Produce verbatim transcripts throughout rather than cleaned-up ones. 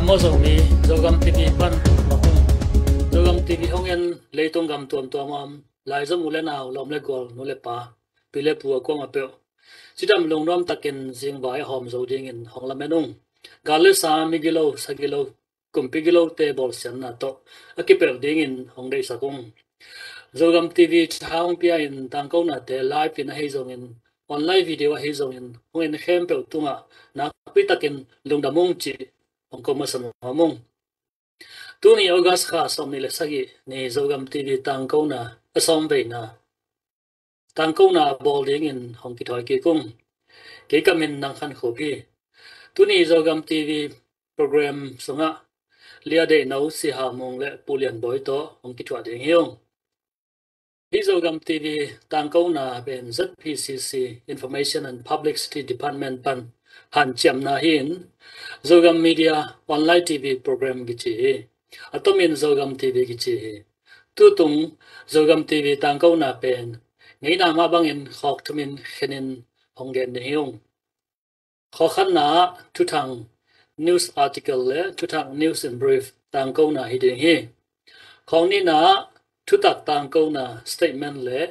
Maw Zomi, Zogam T V pan mawk ung. Zogam T V hong en leitung gam tuamtuam a om Laizom u le nau, lawm le gual, nu le pa, pi le pu a kuamah peuh, cidam lungnuam takin zingvai a hawm zo dingin hong lamen ung. Gal le sa, migilo, sagilo, kumpi gilote bawlsiatna tawh a kipelh dingin hong deihsak ung. Zogam T V tha hong pia-in tangkonate live in ahi zongin, online video ahi zongin, hong en khempeuh tungah nakpi takin lungdam ung cih hong ko masa nuam ung. Tuni August kha sawmnih le sagih ni Zogam T V tangkona a sawmveina, tangkona a bawl dingin hong kithawi kik ung. Kei ka min Nang Khan Khup hi. Tuni Zogam T V program sungah Lia Deih No, Si Ha Mung le Pu Lian Bawi tawh hong kithuah ding hi ung. Hih Zogam T V tangkona pen Z P C C, Information and Publicity Department pan hanciamna hi-in, Zogam Media Online T V program kici hi. A tomin Zogam T V kici hi. Tutung Zogam T V tangkona pen ngeina mah bangin khawk thumin khenin hong gen ding hi ung. Khawk khatna ah thuthang, news article, le thuthang, news in brief, tangkona hi ding hi. Khawk nihna ah thutak tangkona, statement, le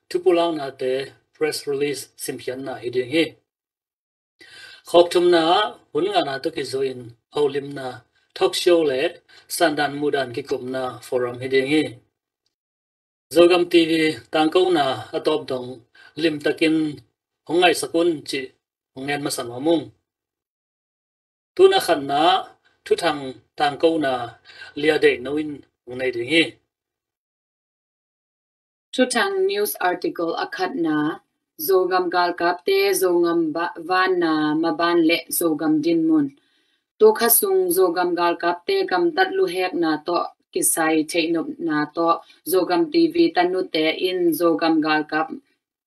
thupulaknate, press release, simkhiatna hi ding hi. Khawk thumna ah hun ngahna tawh kizui-in holimna, talk show, le sandan muhdan kikupna, forum hi ding hi. Zogam T V tangkona a tawp dong limtakin hong ngaihsak un cih hong ngen masa nuam ung. Tun a khatna ah thuthang tangkona Lia Deih No in hong nei ding hi. Thuthang, news article, a khatna: Zogam galkapte Zogam ba-, vanna maban le Zogam dinmun. Tu kha sung Zogam galkapte gamtat luhekna tawh kisai theihnopna tawh Zogam T V tanute in Zogam galkap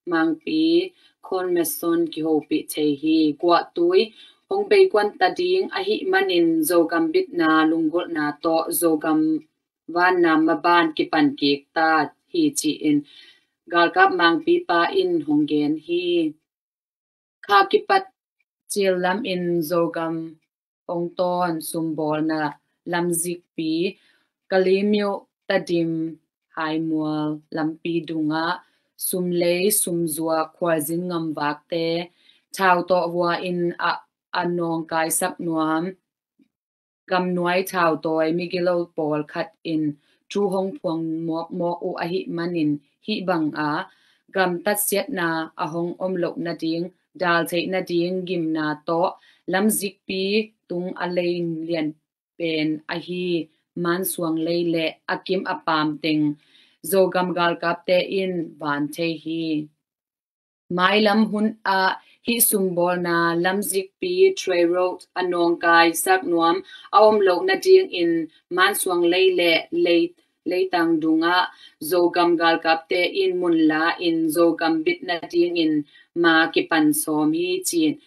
mangpi, convention, kihopih thei hi. Guahtui hong beikuan ta ding ahih manin Zogam bitna lunggulhna tawh Zogam vanna maban kipan kik ta hi ci-in galkap mangpipa in hong gen hi. Kha kipat cil lamin Zogam hong tawn sumbawlna lamzikpi, Kalemyo, Tedim, Haimual lampi dungah sumlei sumzuak khualzin ngamvakte thau tawh vua in a, a nawngkaisak nuam gamnuai thautawi migilo pawlkhat in thu hong phuang mawkmawk uh ahih manin hih banga gamtat siatna a hong om loh nading, dal theih nading gimna tawh lamzikpi tung a lei lian pen ahi Mansuang lei le a kim a paam teng Zogam galkapte in van thei hi. Mailam hun ah hih sumbawlna lamzikpi, trade road, a nawngkaisak nuam a om loh nadingin Mansuang lei le lei, leitang dungah Zogam galkapte in mun la-in Zogam bit nadingin ma kipan sawm hi ci-in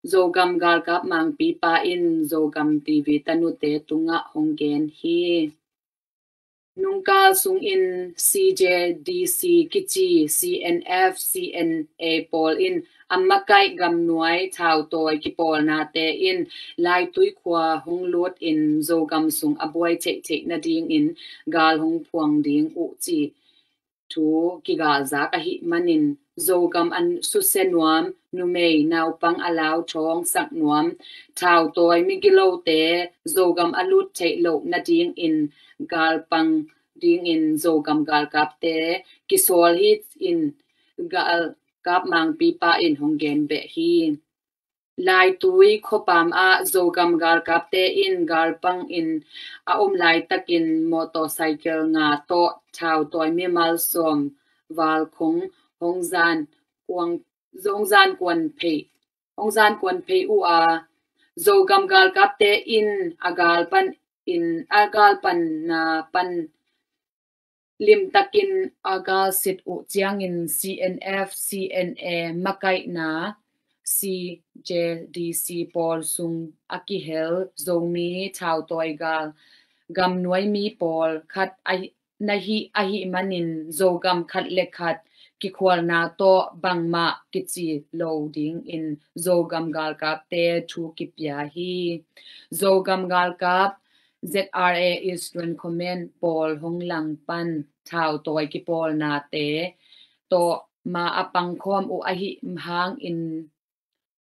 Zogam galkap mangpipa in Zogam T V tanute tungah hong gen hi. Nungkal sungin C J D C kici C N F, C N A pawl in a makaih gamnuai thautawi kipawlnate in Laitui khua hong lutin Zogam sung a buai theihtheih nadingin gal hong phuang ding uh ci thu kigalzak ahih manin Zogam a susia nuam, numei naupang a lauthawng sak nuam thautawi migilote Zogam a lut theih loh nadingin galpang dingin Zogam galkapte kisawl hi ci-in galkap mangpipa in hong gen beh hi. Laitui khuapaam ah Zogam galkapte in galpang in a om laitakin motorcycle nga tawh thautawi mimal sawm val khong hong zan kuang, hong zan kuan phei, hong zan kuan phei uh a, Zogam galkapte in a galpan in a galpanna pan limtakin a galsit uh ciangin C N F, C N A makaihna C J D C pawl sung a kihel Zomi thautawi gal gamnuai mi pawl khat a, na hih ahih manin Zogam khat le khat kikhualna tawh bangmah kici lo dingin Zogam galkapte thu kipia hi. Zogam galkap Z R A Eastern Command pawl hong langpan thautawi kipawlnate tawh ma a pangkhawm uh ahih hangin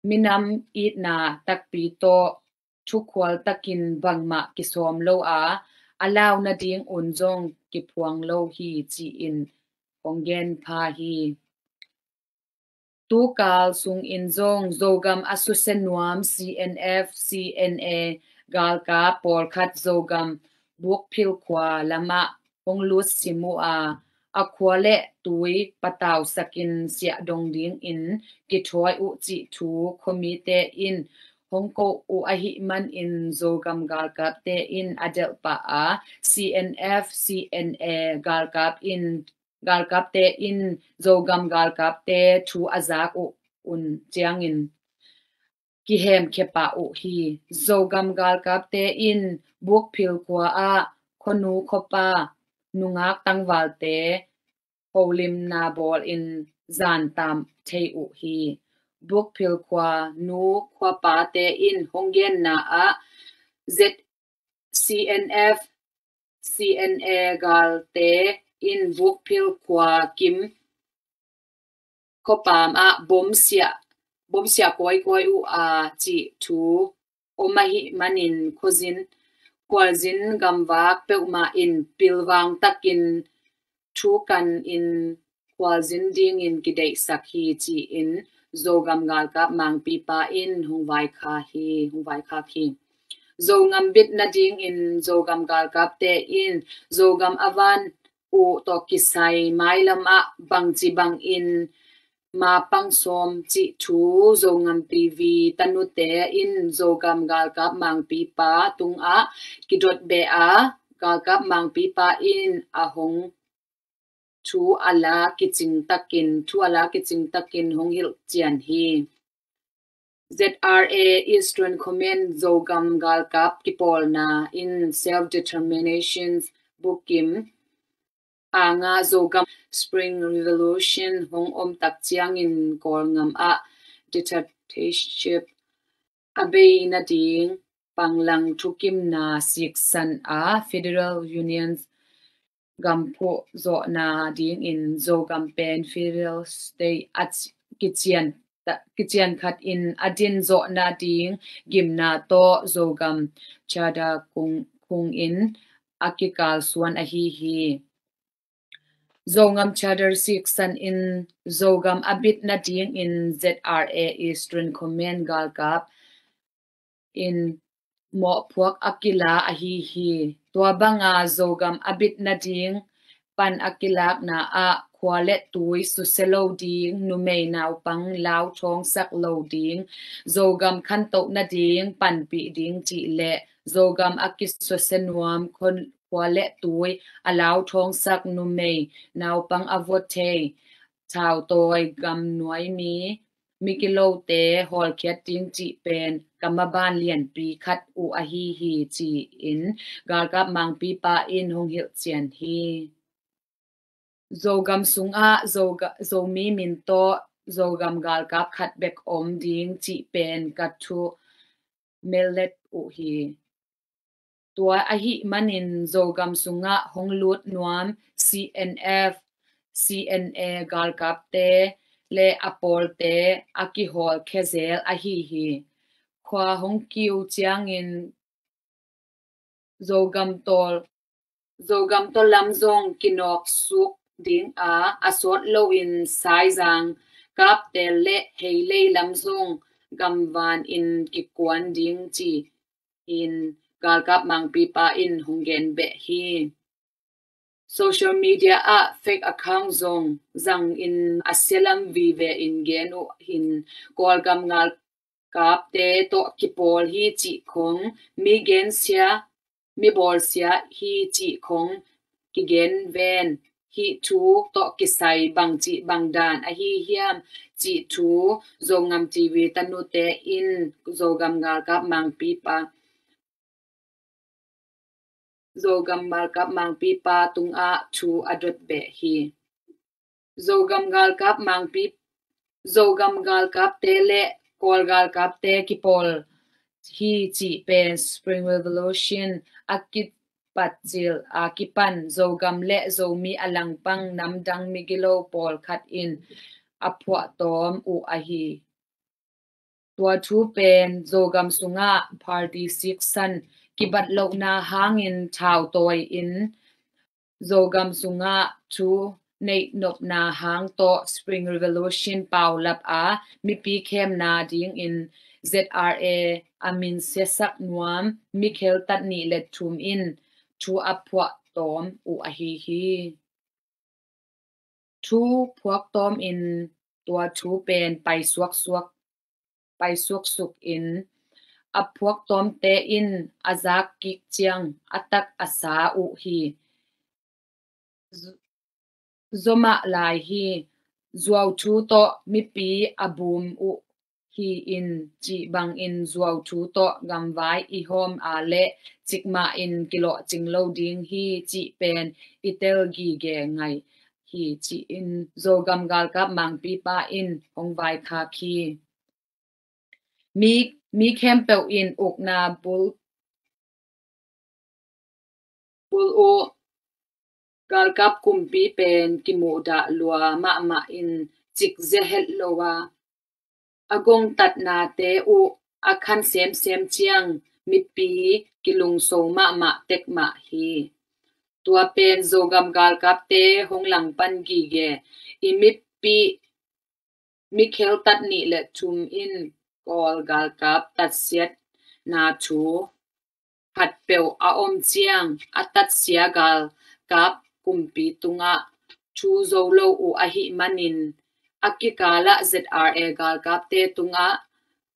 minam itna takpi tawh thukhual takin bangmah kisawm lo a, a lau nadingun zong kiphuang lo hi ci-in hong gen pha hi. Tukal sungin zong Zogam a susia nuam C N F, C N A galkap pawlkhat Zogam Bukphil khua lamah hong lut sim uh a, a khua le tui patausakin siahdong dingin kithawi uh cih thu khuamite in hong ko uh ahih manin Zogam galkapte in a delh pah a, C N F, C N A galkap in galkapte in Zogam galkapte thu a zak uh un ciangin kihemkhia pah uh hi. Zogam galkapte in Bukphil khua ah khuanu khuapa nungak tangvalte holimna bawlin zantam thei uh hi. Bukphil khua nu khuapate in hong genna ah Z C N F, C N A galte in Bukphil khua kim khuapam ah bomsiah, bomsiah kawikawi uh a cih thu om ahih manin khuazin, khualzin gamvak peuhmah in pilvang takin thukanin khualzin dingin kideihsak hi ci-in Zogam galkap mangpipa in hong vaikhak hi, hong vaikhak hi. Zogam bit nadingin Zogam galkapte in Zogam a van uh tawh kisai mailam ah bangci bangin ma pang sawm cih thu Zogam T V tanute in Zogam galkap mangpipa tungah kidot beh a, galkap mangpipa in a hong thu a la kicing takin, thu a la kicing takin hong hilh cian hi. Z R A Eastern Command Zogam galkap kipawlna in Self Determination bukim anga Zogam Spring Revolution hong om tak ciangin Kawlgam ah dictatorship a bei nading panglang thukimna siksan a Federal Union gam phuh zawhna dingin Zogam pen Federal State a kician, kician khatin a din zawh nading gimna tawh Zogam Charter kung, kungin a kikalsuan ahi hi. Zogam Charter siksan in Zogam a bit nadingin Z R A Eastern Command galkap in mawhphuak a kila ahi hi. Tua banga Zogam a bit nading pan a kilakna ah khua le tui susia lo ding, numei naupang lauthawngsak lo ding, Zogam khantoh nading panpih ding cih le Zogam a kisusia nuam khua le tui a lauthawngsak, numei naupang a vua thei, thautawi gamnuai mi, migilote hawlkhiat ding cih pen ka maban lianpi khat uh ahi hi ci-in galkap mangpipa in hong hilh cian hi. Zogam sungah Zoga-, Zomi min tawh Zogam galkap khat bek om ding cih pen ka thu mellet uh hi. Tua ahih manin Zogam sungah hong lut nuam C N F, C N A galkapte le a pawlte a kihawlkhia zel ahi hi. Khua hong kiu ciangin Zogam tawl, Zogam tawl lam zong kinawksuk ding a, a sawt loin Saizang, Kaptel le Heilei lam zong gamvan in kikuan ding ci-in galkap mangpipa in hong gen beh hi. Social media ah fake account zong zangin a sialam vive in gen uh hin, Kawlgam galkapte tawh kipawl hi cih khong, mi gensia, mi bawlsia hi cih khong kigen ven. Hih thu tawh kisai bangcih bangdan ahi hiam cih thu Zogam T V tanute in Zogam galkap mangpipa, Zogam galkap mangpipa tungah thu a dot beh hi. Zogam galkap mangpi, Zogam galkapte le Kawl galkapte kipawl hi cih pen Spring Revolution a kipatcil a kipan Zogam le Zomi a langpang namdang migilo pawlkhat in a phuahtawm uh ahi. Tua thu pen Zogam sungah party siksan kibat lohna hangin thau tawi in Zogam sungah thu neih nopna hang tawh Spring Revolution paulap a mipi khemna dingin Z R A a min siasak nuam mi kheltat nih le thum in thu a phuahtawm uh ahi hi. Thu phuaktawm in tua thu pen paisuaksuak, paisuaksuk in a phuaktawmte in a zak kik ciang a tak a sa uh hi. Z-, zomah lai hi. Zuau thu tawh mipi a bum uh hi in cih bangin zuau thu tawh gamvai i hawm a le cikmah in kilawhcing lo ding hi cih pen i tel gige ngai hi ci-in Zogam galkap mangpipa in hong vaikhak hi. Mi, mi khempeuh in ukna bul, bul uh galkap kumpi pen kimuhdah lua mahmah in cikzia het lo a, a gongtatnate uh a khan semsem ciang mipi kilungso mahmah tekmah hi. Tua pen Zogam galkapte hong langpan gige i mipi mi kheltat nih le thum in Kawl galkap tatsiatna thu khatpeuh a om ciang a tatsia galkap kumpi tungah thu zo lo uh ahih manin a kikalah Z R A galkapte tungah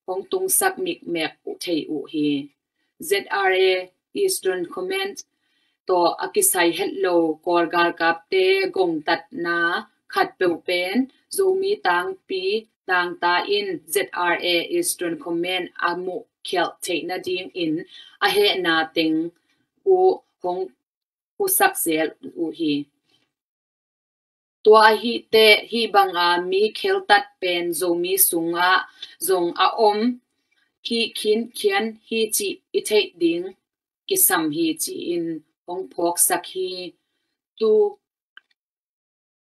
hong tungsak mikmek uh thei uh hi. Z R A Eastern Command tawh a kisai het lo Kawl galkapte gongtatna khatpeuh pen Zomi tangpi tangta in Z R A Eastern Command a muhkhialh theih nadingin a hehna teng uh hong husak zel uh hi. Tua ahih teh hih banga mi kheltat pen Zomi sungah zong a om hi khinkhian hi cih i theih ding kisam hi ci-in hong phawksak hi. Tu,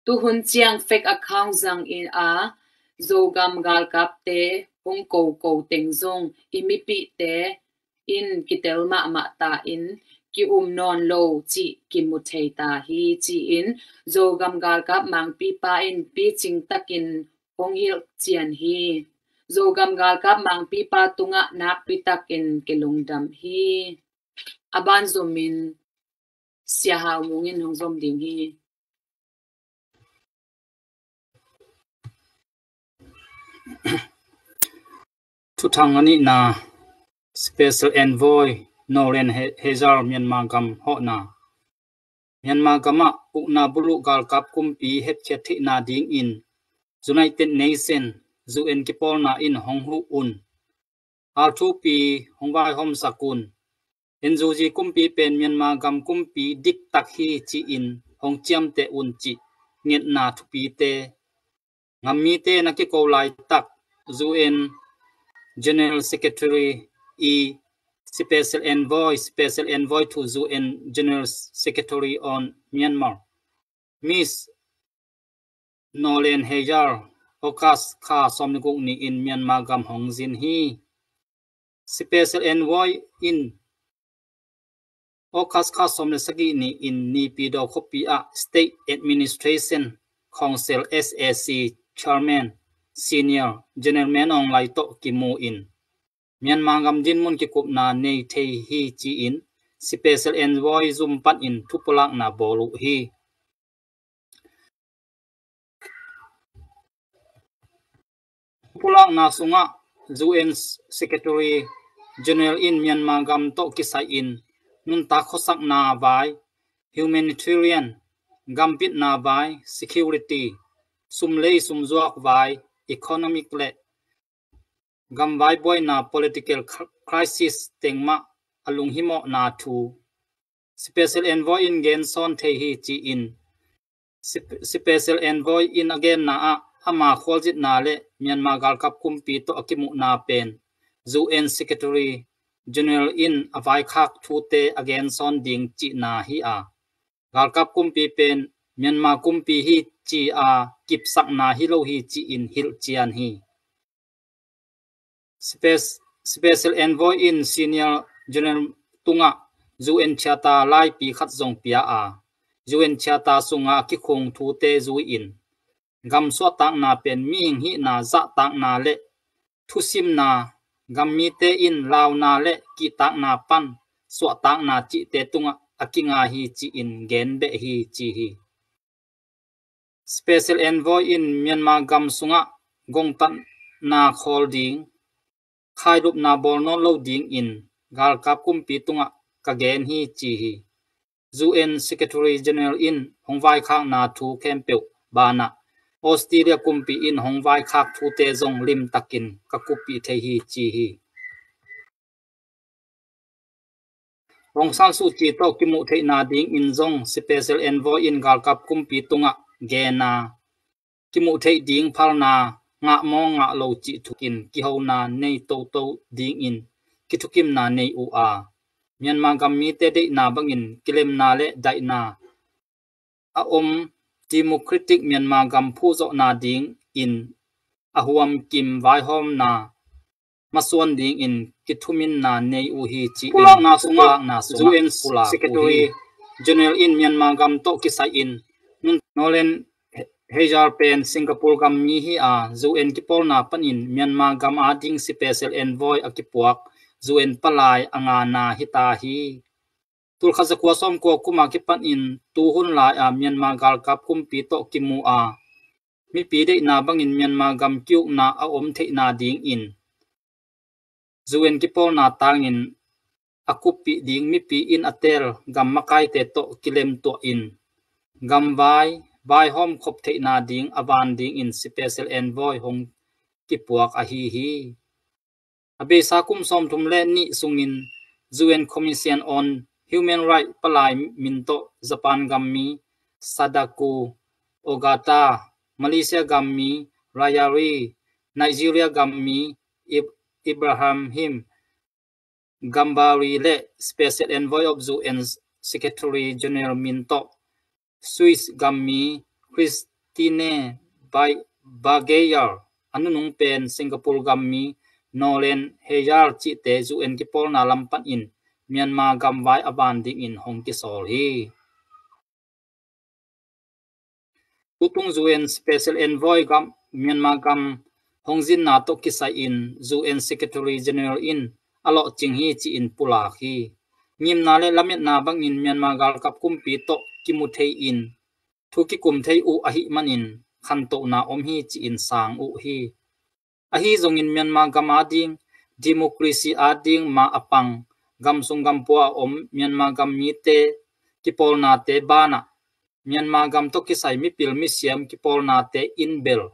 tuhun ciang fake account zangin a Zogam galkapte hong koko teng zong i mipihte in kitel mahmah ta in ki-um nawn lo cih kimu thei ta hi ci-in Zogam galkap mangpipa in picing takin hong hilh cian hi. Zogam galkap mangpipa tungah nakpi takin kilungdam hi. A ban zomin Sia Hau Mung in hong zom ding hi. Thuthang a nihna, Special Envoy Nolan He-, Heyzer Myanmar gam hawhna. Myanmar gamah ukna buluh galkap kumpi hetkhiat theihna dingin United Nation, U N kipawlna in hong huh un. Al thupi hong vaihawmsak un. N U G kumpi pen Myanmar gam kumpi diktak hi ci-in hong ciamteh un cih ngetna thupite. Ngammite na kiko laitak U N General Secretary i Special Envoy, Special Envoy to U N General Secretary on Myanmar, Miss Nolan Heyzer, August kha sawm le guk ni-in Myanmar gam hong zin hi. Special Envoy in August kha sawm le sagih ni-in Naypyidaw khuapi ah State Administration Council, S A C Chairman Senior General Min Aung Hlaing tawh kimu in Myanmar gam dinmun kikupna nei thei hi ci-in Special Envoy zum panin thupulakna bawl uh hi. Thupulakna sungah U N Secretary General in Myanmar gam tawh kisai-in nuntak khuasakna vai, humanitarian, gampitna vai, security, sumlei sumzuak vai, economic le gamvai buaina political cr-, crisis teng mah a lunghimawhna thu Special Envoy in gensawn thei hi ci-in Spe- Special Envoy in a genna ah ama khualzinna le Myanmar galkap kumpi tawh a kimuhna pen U N Secretary General in a vaikhak thute a gensawn ding cihna hi a, galkap kumpi pen Myanmar kumpi hi ci a kipsakna hi lo hi ci-in hilhcian hi. Spe- Special Envoy in Senior General tungah U N Charter laipi khat zong pia a, U N Charter sunga a kikhung thute zui-in gam suahtakna pen mihing hihna zahtakna le thusimna, gammite in launa le kihtakna pan suahtakna cihte tungah a kinga hi ci-in gen beh hi ci hi. Special Envoy in Myanmar gam sungah gongtatna khawl ding, khailupna bawl nawn lo dingin galkap kumpi tungah ka gen hi ci hi. U N Secretary General in hong vaikhakna thu khempeuh banah Australia kumpi in hong vaikhak thute zong limtakin ka kuppih thei hi ci hi. Aung San Suu Kyi tawh kimuh theihna dingin zong Special Envoy in galkap kumpi tungah gena kimuh theih ding phalna ngah maw ngah lo cih thukin kihona nei toto dingin kithukimna nei uh a, Myanmar gam mite deihna bangin kilemna le daihna a om democratic Myanmar gam phuhzawhna dingin a huamkim vaihawmna masuan dingin kithuminna nei uh hi ci-in pulakna sungah pulakna sungah U N pulak uh Secretary hi. General in Myanmar gam tawh kisai-in Nolen Heyar pen Singapore gam mi hi a, U N kipawlna panin Myanmar gam ading Special Envoy a kipuak U N palai a ngana hita hi. Tulkhat zakua sawmkua kuma kipanin tuhun lai-a Myanmar galkap kumpi tawh kimu a, mipi deihna bangin Myanmar gam kiukna a om theihna dingin U N kipawlna tangin a kuppih ding mipi in a tel gam makaite tawh kilemtuahin gamvai vaihawm khop theihna ding a van dingin Special Envoy hong kipuak ahi hi. A beisa kum sawmthum le nih sungin U N Commission on Human Rights palai min tawh Japan gam mi Sadako Ogata, Malaysia gam mi Rayari, Nigeria gam mi Ib- Ibrahim Gambari le Special Envoy of U N Secretary General min tawh Swiss gam mi Christine Bai- Bagayar, a nunung pen Singapore gam mi Nolen Heyar cihte U N kipawlna lam panin Myanmar gamvai a van dingin hong kisawl hi. Tutung U N Special Envoy gam Myanmar gam hong zinna tawh kisai-in U N Secretary General in a lawhcing hi ci-in pulak hi. Ngimna le lametna bangin Myanmar galkap kumpi tawh kimu thei-in thu kikum thei uh ahih manin khantohna om hi ci-in sang uh hi. Ahi zongin Myanmar gam ading, democracy ading ma a pang, gam sung gam pua a om Myanmar gam mite kipawlnate banah Myanmar gam tawh kisai mipil misiam kipawlnate in bel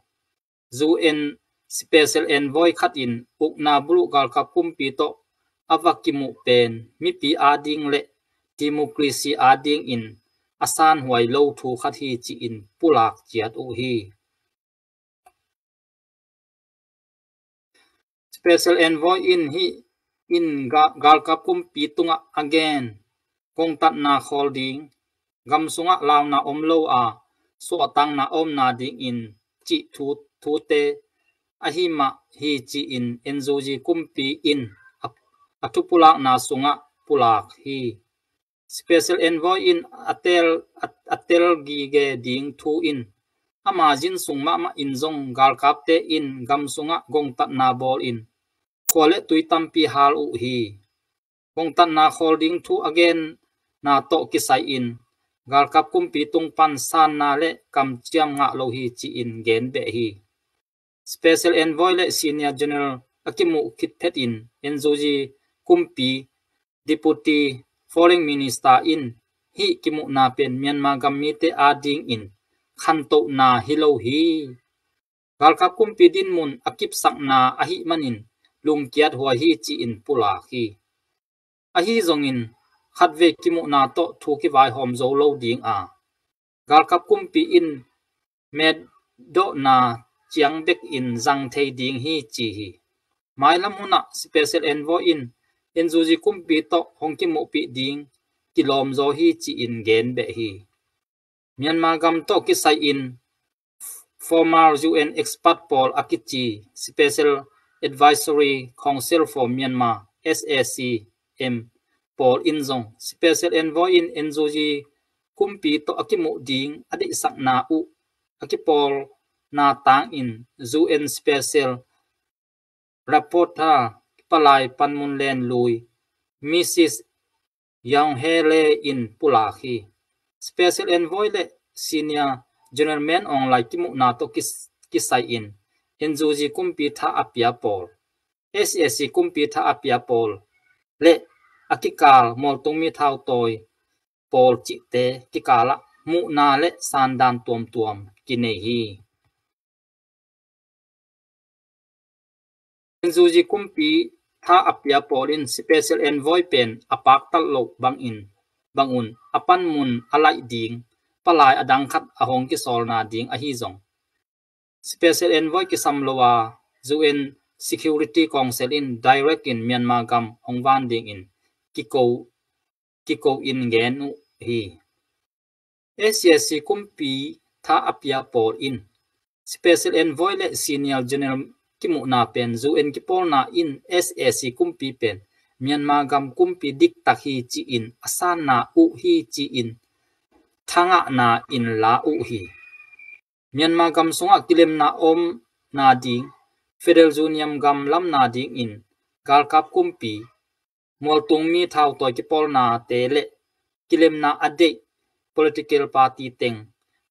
U N Special Envoy khat in ukna buluh galkap kumpi tawh a va kimuh pen mipi ading le democracy adingin a sanhuai lo thu khat hi ci-in pulak ciat uh hi. Special Envoy in hih in ga- galkap kumpi tungah a gen kongtatna khawl ding, gam sungah launa om lo a suahtakna a omna dingin cih thu- thute ahi mah hi ci-in N U G kumpi in a, a thupulakna sungah pulak hi. Special Envoy in a tel, a, a tel gige ding thu in ama zin sung mahmah in zong galkapte in gam sungah gongtatna bawl in khua le tui tampi hal uh hi. Gongtatna khawl ding thu a genna tawh kisai-in galkap kumpi tung pan sanna le kamciam ngah lo hi ci-in gen beh hi. Special Envoy le Senior General a kimuh khit phetin N U G kumpi Deputy Foreign Minister in hih kimuhna pen Myanmar gam mite adingin khantohna hi lo hi. Galkap kumpi dinmun a kipsakna ahih manin lungkiat huai hi ci-in pulak hi. Ahi zongin khatvei kimuhna tawh thu kivaihawm zo lo ding a, galkap kumpi in metdawhna ciang bekin zang thei ding hi ci hi. Mailam hunah Special Envoy in N U G kumpi tawh hong kimuhpih ding kilawmzaw hi ci-in gen beh hi. Myanmar gam tawh kisai-in former U N expert pawl a kici Special Advisory Council for Myanmar, S A C M, pawl in zong Special Envoy in N U G kumpi tawh a kimuh ding a deihsakna uh a kipawlna tangin U N Special Rapporteur palai panmun len lui Missus Yong He Le in pulak hi. Special Envoy le Senior General Min Aung Hlaing kimuhna tawh kis-, kisai-in N U G kumpi tha a pia pawl, S A C kumpi tha a pia pawl le a kikal mualtung mi thautawi pawl cihte kikalah muhna le sandan tuamtuam kinei hi. N U G kumpi tha a pia pawl in Special Envoy pen a paktalh loh bangin, bangun a panmun a laih ding palai a dang khat a hong kisawlna ding ahi zong, Special Envoy kisam lo a U N Security Council in direct in Myanmar gam hong van dingin kiko, kiko in gen uh hi. S A C kumpi tha a pia pawl in Special Envoy le Senior General kimuhna pen U N kipawlna in S A C kumpi pen Myanmar gam kumpi diktak hi ci-in a sanna uh hi ci-in thangahna in la uh hi. Myanmar gam sungah kilemna om nading, Federal Union gam lam nadingin galkap kumpi, mualtung mi thautawi kipawlnate le kilemna a deih political party teng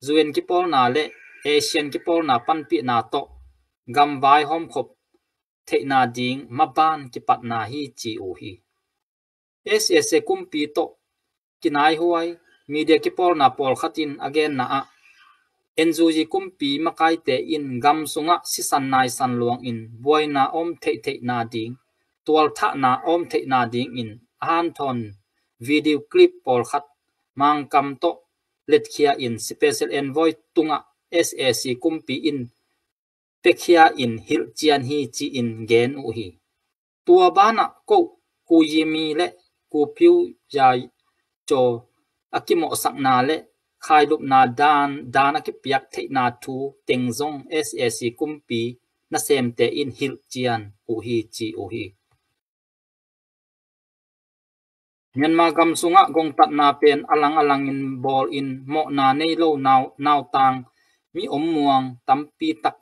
U N kipawlna le ASEAN kipawlna panpihna tawh gam vaihawm khop theihna ding maban kipatna hi ci uh hi. S A C kumpi tawh kinaihuai media kipawlna pawlkhat in a genna ah, N U G kumpi makaite in gam sungah sisan naisan luangin buaina om theihtheihna ding, tualthahna om theihna dingin a hanthawn video clip pawlkhat Mangkam tawh letkhia in Special Envoy tungah S A C kumpi in pekhia in hilhcian hi ci-in gen uh hi. Tua banah koh Kuyimi le Kupiu Yai Cho a kimawhsakna le khailupna dan, dan a kipiak theihna thu teng zong S A C kumpi nasemte in hilhcian uh hi ci uh hi. Myanmar gam sungah gongtatna pen a lang a langin bawlin mawhna nei lo nau, nautang mi om muang tampi tak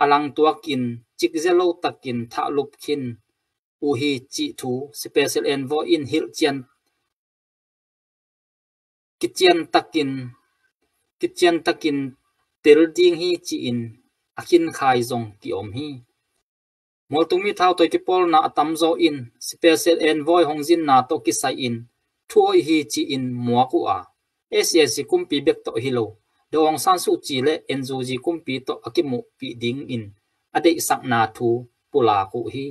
a lang tuakin cikzia lo takin thahlup khin uh hi cih thu Special Envoy in hilhcian kician takin, kician takin tel ding hi ci-in a khinkhai zong kiom hi. Mualtung mi thautawi kipawlna a tamzaw in Special Envoy hong zinna tawh kisai-in thu hoih hi ci-in muak uh a, S A C kumpi bek tawh hi lo, Daw Aung San Suu Kyi le N U G kumpi tawh a kimuhpih dingin a deihsakna thu pulak uh hi.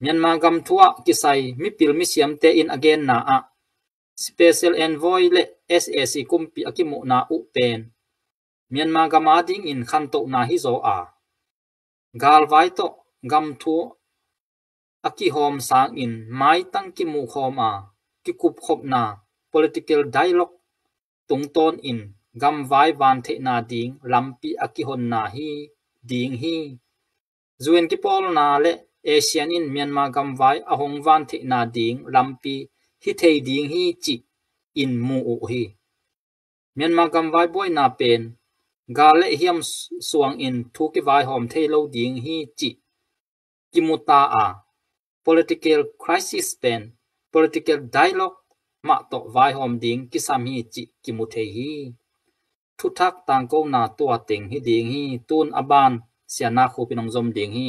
Myanmar gam thu ah kisai mipil misiamte in a genna ah Special Envoy le S A C kumpi a kimuhna uh pen Myanmar gam adingin khantohna hi zaw a, galvai tawh gam thu a kihawm sangin maitang kimuhkhawm a kikupkhopna political dialogue tungtawnin gamvai van theihna ding lampi a kihonna hi ding hi. U N kipawlna le ASEAN in Myanmar gamvai a hong van theihna ding lampi hi thei ding hi ci-in mu uh hi. Myanmar gamvai buaina pen gal le hiam suangin thu kivaihawm thei lo ding hi cih kimu ta a, political crisis pen political dialogue mah tawh vaihawm ding kisam hi cih kimu thei hi. Thuthak tangkona tua teng hi ding hi. Tun a ban Sia Na Khup in hong zom ding hi.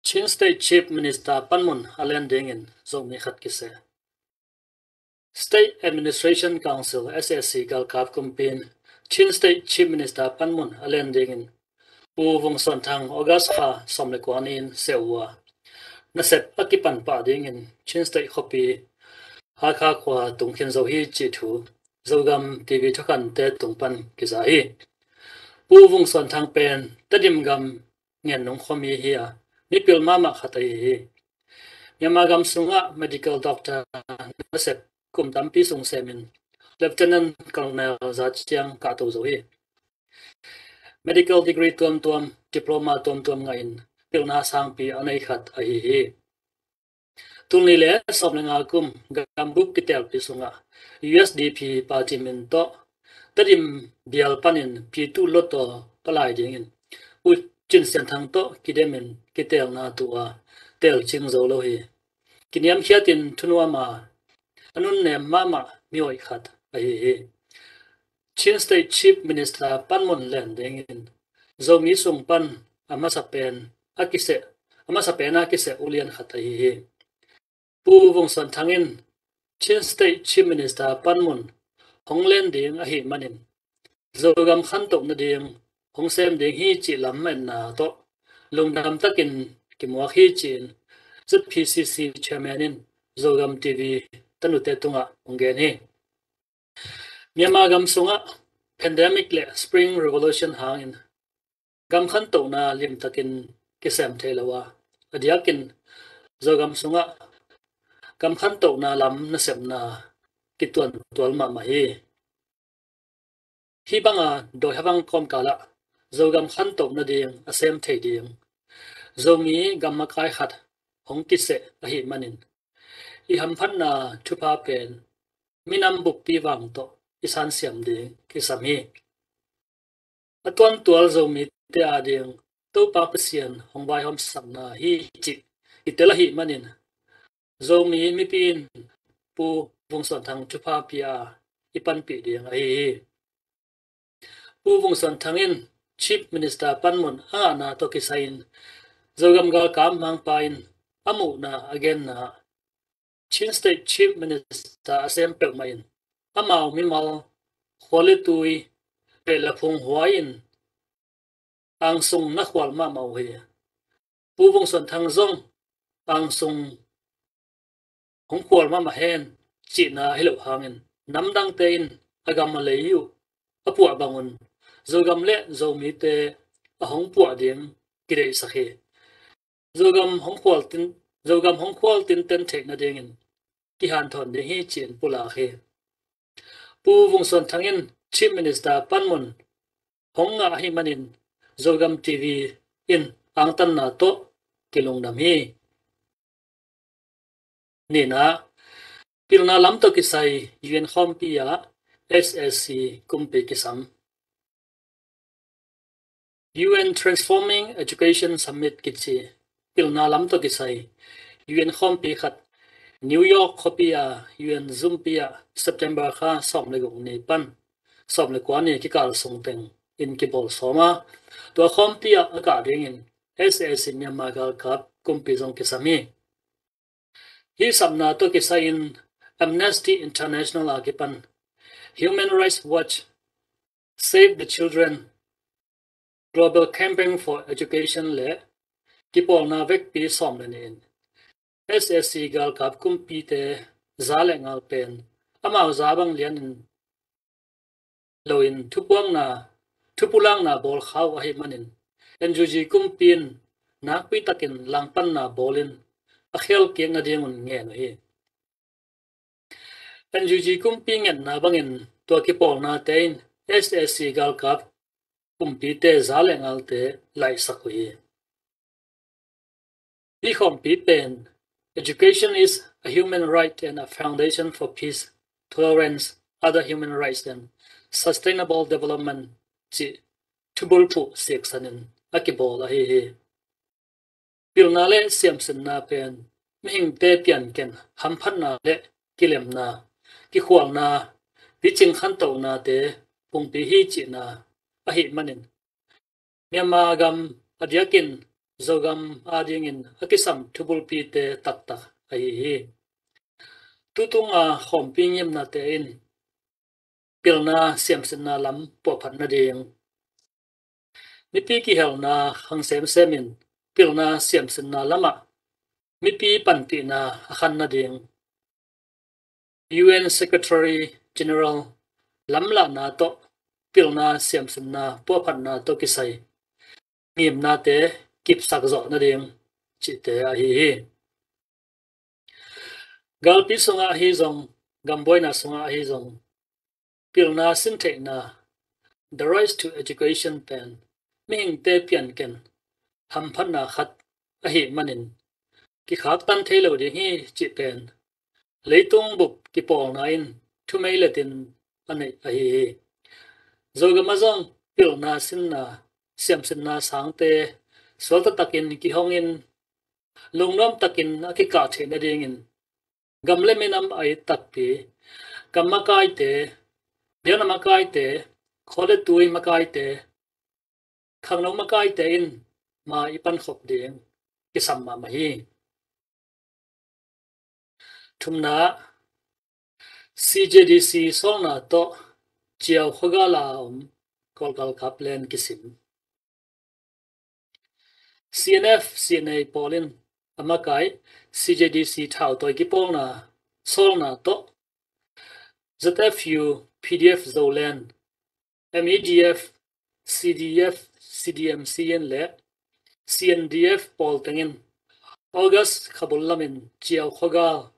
Chin State Chief Minister panmun a len dingin Zomi khat kiseh. State Administration Council, S A C, galkap kumpi in Chin State Chief Minister panmun a len dingin Pu Vung Suan Thang August kha sawm le kua ni-in seh uh a, nasep a kipan pah dingin Chin State khuapi Hakha khua tung khin zo hi cih thu Zogam T V thukhante tung pan kiza hi. Pu Vung Suan Thang pen Tedim gam Ngennung khuami hi a, mipil mahmah khat ahi hi. Myanmar gam sungah medical doctor nasep kum tampi sung semin Lieutenant Colonel za ciang kahto zo hi. Medical degree tuamtuam, diploma tuamtuam ngahin pilna sangpi a nei khat ahi hi. Tul nih le sawm le nga kum gambup kitelpi sungah U S D P party min tawh Tedim bial panin Pyithu Hluttaw palai dingin Pu Cin Sian Thang tawh kidemin kitelna tu a telcing zo lo hi. Kiniamkhiatin thunuam a, a nunnem mahmah mihoih khat ahi hi. Chin State Chief Minister panmun len dingin Zomi sung pan a masa pen a kiseh, a masa pen a kiseh ulian khat ahi hi. Pu Vung Suan Thang in Chin State Chief Minister panmun hong len ding ahih manin Zogam khantoh nading hong sem ding hi cih lam etna tawh lungdam takin kimuak hi ci-in Z P C C Chairman in Zogam T V tanute tungah hong gen hi. Myanmar gam sungah pandemic le Spring Revolution hangin gam khantohna limtakin kisem thei lo a, a diakin Zogam sungah gam khantohna lam nasepna kituan tual mahmah hi. Hih banga dawi havang kawmkalah Zogam khantoh nading a sem thei ding Zomi gam makai khat hong kiseh ahih manin i hamphatna thupha pen minam bukpi vang tawh i sansiam ding kisam hi. A tuantual Zomite ading Topa Pasian hong vaihawmsakna hi cih i tel ahih manin Zomi mipi in Pu Vung Suan Thang thupha pia i panpih ding ahi hi. Pu Vung Suan Thang in Chief Minister panmun a ngahna tawh kisai-in Zogam galkap mangpa in a muhna a genna Chin State Chief Minister a sem peuhmah in amau mimal khua le tui, peh le phung huai in angsung na khual mahmah uh hi. Pu Vung Suan Thang zong angsung hong khual mahmah hen cihna hi loh hangin namdangte in a gam a lei uh a puah bangun Zogam le Zomite a hong puah ding kideihsak hi. Zogam hong khual tin, Zogam hong khual tinten theih nadingin kihanthawn ding hi ci-in pulak hi. Pu Vung Suan Thang in Chief Minister panmun hong ngah ahih manin Zogam T V in angtanna tawh kilungdam hi. Nihna, pilna lam tawh kisai U N khawmpi ah S A C kumpi kisam. U N Transforming Education Summit kici pilna lam tawh kisai U N khawmpi khat New York khuapi a U N zumpi ah September kha sawm le guk ni pan sawm le kua ni kikal sung teng in kibawl sawm a, tua khawmpi ah a kah dingin S A C Myanmar galkap kumpi zong kisam hi. Hih sapna tawh kisai-in Amnesty International a kipan Human Rights Watch, Save the Children, Global Campaign for Education le kipawlna vekpi sawm le nih in S A C galkap kumpite za le ngal pen amau za bang lianin loin thupuakna, thupulakna bawl kha uh ahih manin N U G kumpi in nakpi takin langpanna bawlin a khial kik nadingun ngen uh hi. N U G kumpi ngetna bangin tua kipawlnate in S A C galkap kumpite za le ngalte laihsak uh hi. Hih khawmpi pen Education is a human right and a foundation for peace, tolerance, other human rights and sustainable development cih thubulphuh siksanin a kibawl ahi hi. Pilna le siamsinna pen mihingte pianken hamphatna le kilemna, kikhualna, picing khantohnate pungpi hi cihna ahih manin Myanmar gam a diakin Zogam adingin a kisam thubulpite taktak ahi hi. Tutunga khawmpi ngimnate in pilna siamsinna lam puahphat nading, mipi kihelna khang semsem in pilna siamsinna lamah mipi panpihna a khan nading, U N Secretary General lamlahna tawh pilna siamsinna puahphatna tawh kisai ngimnate kipsak zawh nading cihte ahi hi. Galpi sungah ahi zong, gambuaina sungah ahi zong, pilna sintheihna, the right to education pen mihingte pianken hamphatna khat ahi manin kikhaktan thei lo ding hi cih pen leitung bup kipawlna in thumei letin a neih ahi hi. Zogam ah zong pilna sinna, siamsinna sangte suakta takin kihongin lungnuam takin a kikah theih nadingin gam le minam a it takpi, gam makaite, biakna makaite, khua le tui makaite, khangno makaite in mai i pankhop ding kisam mahmah hi. Thumna, C J D C sawlna tawh Ciau khuagal a om Kawlgalkap len kisim. C N F, C N A pawl in a makai C J D C thautawi kipawlna sawlna tawh Z F U, P D F Zoland, M E D F, C D F, C D M C in le C N D F pawl tengin August khabul lamin Ciau khuagal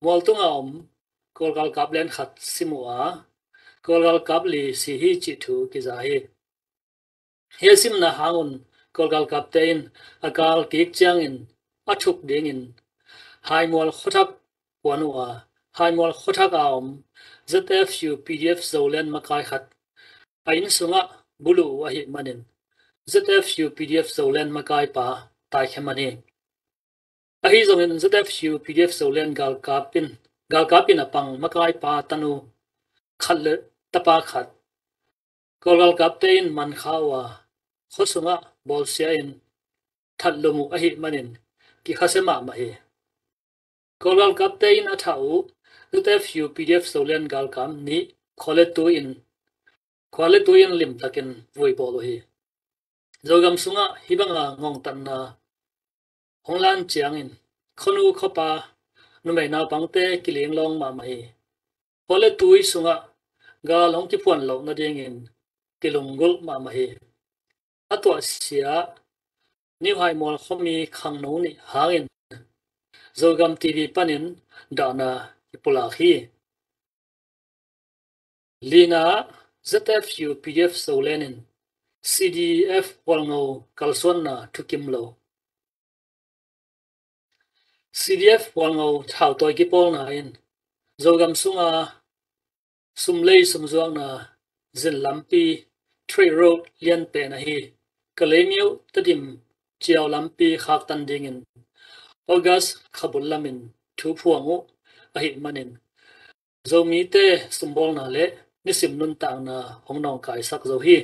mualtunga om Kawlgalkap len khat sim uh a, Kawlgalkap li si hi cih thu kiza hi. Hia simna hangun Kawlgalkapte in a kal kik ciangin a thuk dingin Haimual khuathak puan uh a, Haimual khuathak a om Z F U P D F Zoland makai khat a inn sungah buluh uh ahi manin Z F U P D F Zoland makaipa taikhia man hi. Ahi zongin Z F U P D F Zoland galkap in, galkap in a pang makaipa tanu khat le tapa khat Kawlgalkapte in man kha uh a, khua sungah bawlsia in that lum uh ahi manin kikhasia mahmah hi. Kawlgalkapte in a thah uh Z F U P D F Zoland galkap nih khua le tui in, khua le tui in limtakin vui bawl uh hi. Zogam sungah hih banga ngongtatna hong lan ciangin khuanu khuapa numei naupangte kilinglawng mahmah hi. Khua le tui sungah gal hong kiphuan loh nadingin kilunggulh mahmah hi. A tuahsia New Haimual khuami khangno nih hangin Zogam T V panin dahna kipulak hi. Lina, Z F U P D F Zoland in C D F Hualngo kalsuanna thukim lo. C D F Hualngo thautawi kipawlna in Zogam sunga sumlei sumzuakna zin lampi, trade road lianpen ahi Kalaymyo, Tedim, Ciau lampi khaktan dingin August khabul lamin thu phuang uh ahi manin Zomite sumbawlna le nisim nuntakna hong nawngkaisak zo hi.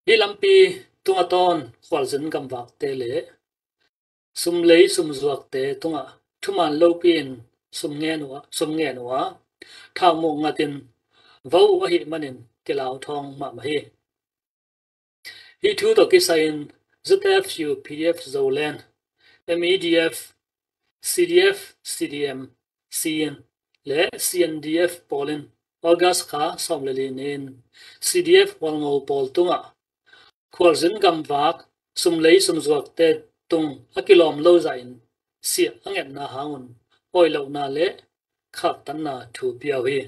Hih lampi tunga tawn khualzin gamvakte le sumlei sumzuakte tungah thuman lopi in sum ngen uh a, sum ngen uh a, thau muh ngatin vo uh ahi manin kilau thawng mahmah hi. Hih thu tawh kisai-in Z F U P D F Zoland, M E D F, C D F, C D M, C N le C N D F pawl in August kha sawm le li ni-in C D F Hualngo pawl tungah khualzin gamvak sumlei sumzuakte tung a kilawm lo zahin siah a ngetna hangun hoih lohna le khaktanna thu pia uh hi.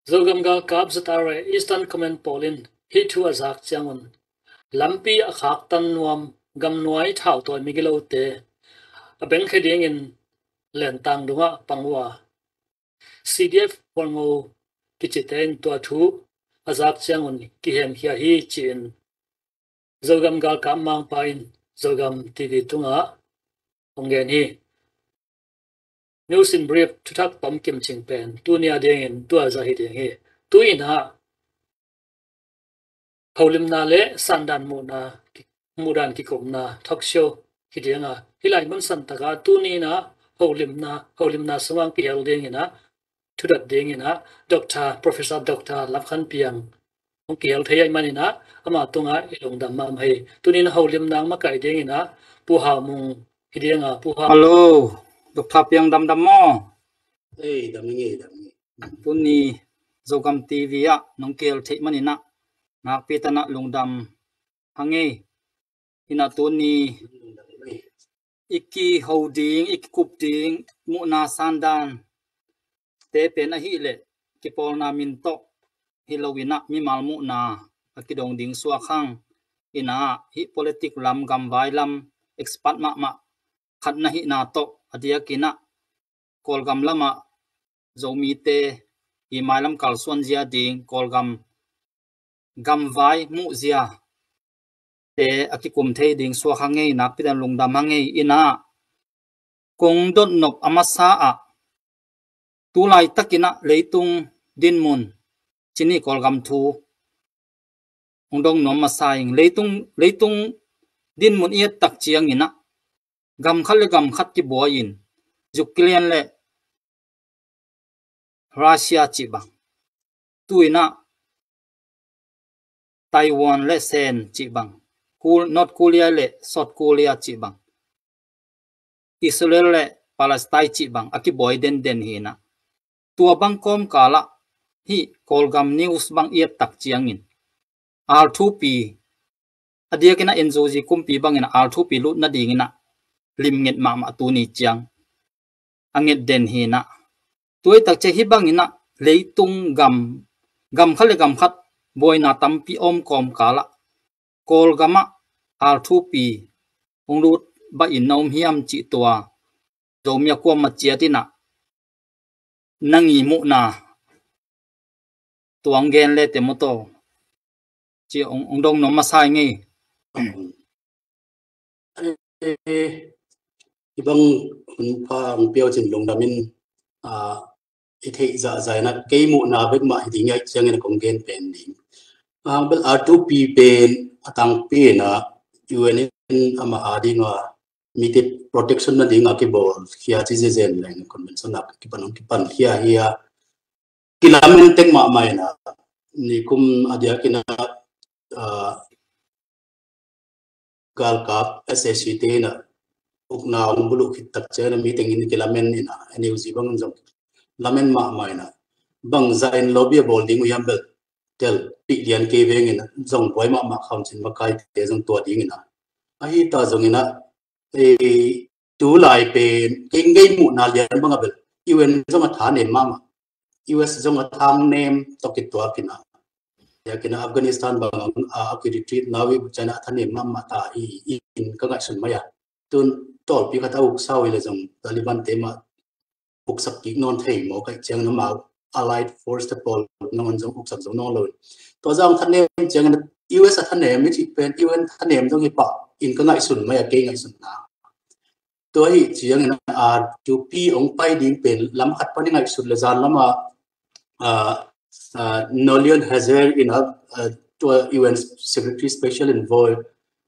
Zogam galkap Z R A Eastern Command pawl in hih thu a zak ciangun lampi a khaktan nuam gamnuai thautawi migilote a bengkhia dingin Lentang dungah pang uh a, C D F Hualngo kicite in tua thu a zak ciangun kihemkhia hi ci-in Zogam galkap mangpa in Zogam T V tungah hong gen hi. News in Brief thuthak tom kimcing pen tuni a dingin tua zah hi ding hi. Tu-in ah holimna le sandan muhna, muhdan kikumna talk show hi ding a, hih lai mun san tak ah tuni in ah holimna, holimna sungah kihel dingin ah thudat dingin ah Doctor, Professor Doctor Lam Khan Piang hong kihel thei ahih manin ah ama tungah i lungdam mahmah hi. Tuni in ah holimna makaih dingin ah Pu Hau Mung hi ding a, Pu Hau. Hello, Doctor Piang, damdam maw? Ei, dam ing e, dam ing e. Tuni Zogam T V ah nong kihel theih manin ah nakpi takin ah lungdam hang e. In ah tuni i kiho ding, i kikup ding muhna sandan te pen ahih leh kipawlna min tawh hi lo in ah mimal muhna a kidong ding suak hang. In ah hih politic lam, gamvai lam expert mahmah khat na hihna tawh a diakin ah Kawlgam lamah Zomite i mailam kalsuan zia ding, Kawlgam gamvai muh zia te a kikum thei ding suak hang e, nakpi takin lungdam hang e. In ah kong dotnop a masa ah tu laitakin ah leitung dinmun, ci ni, Kawlgam thu hong dong nuam masa ing. Leitung, leitung dinmun i et tak ciangin ah gam khat le gam khat kibuai in, Ukraine le Russia cih bang, tu in ah Taiwan le Sen cih bang, Kor-, North Korea le South Korea cih bang, Israel le Palestine cih bang a kibuai denden hi in ah, tua bang kawmkal ah hih Kawlgam news bang i et tak ciangin R two P, a diakin ah N U G kumpi bangin ah R two P lut nadingin ah limnget mahmah tuni ciang a nget den hi in ah, tua i tak ciang hih bangin ah leitung gam, gam khat le gam khat buaina tampi om kawmkal ah Kawlgam ah R two P hong lut baih in na om hiam cih tua Zomi a kuamah ciat in ah nang i muhna tuang gen le te maw taw, ci hong, hong dong nuam masa ing e. Eh, i bang hun pha hong pia uh cin lungdam in, ah, i theih zahzah in ah kei muhna bek mah hi ding ahih ciangin ah kong gen pen ding. Ah, bel R two P pen a tangpi in ah U N in amah a ding a mite protection nading a kibawl khia ci zezen leng convention ah kipan hong kipan khia hi a, kilamen tek mahmah in ah, nikum a diakin ah, ah, galkap S A C te in ah ukna hong buluh khit tak ciang in ah meeting in kilamen in ah, N U G bang zong lamen mahmah in ah, bang zah in lobby a bawl ding uh hiam bel telpih lian kei veng in ah, zong buai mahmah kha uh cin, makaite zong tua ding in ah. Ahi ta zongin ah, eh, tu lai pen kei ngei muhna lian bang a bel U N zong a thanem mahmah, U S zong a thanem tawh kituak in ah, a diakin ah Afghanistan bang a, a ki retreat na uh hi, China a thanem mahmah ta hi in ka ngaihsun mai a. Tun tawlpi khat a uksa uh hi leh zong Taliban te mah uksak kik nawn thei maw, ka hih ciangin amau allied force te pawl nangawn zong uksak zo nawn lo in, tua zah thanem ciangin U S a thanem i cih pen U N thanem zong hi pah in ka ngaihsun mai a, kei ngaihsunna. Tua ahih ciangin R two P hong pai ding pen lam khat pan i ngaihsut leh zan lam a, ah, ah, Noleon Hezzer in ah, ah, tua U N Secretary Special Envoy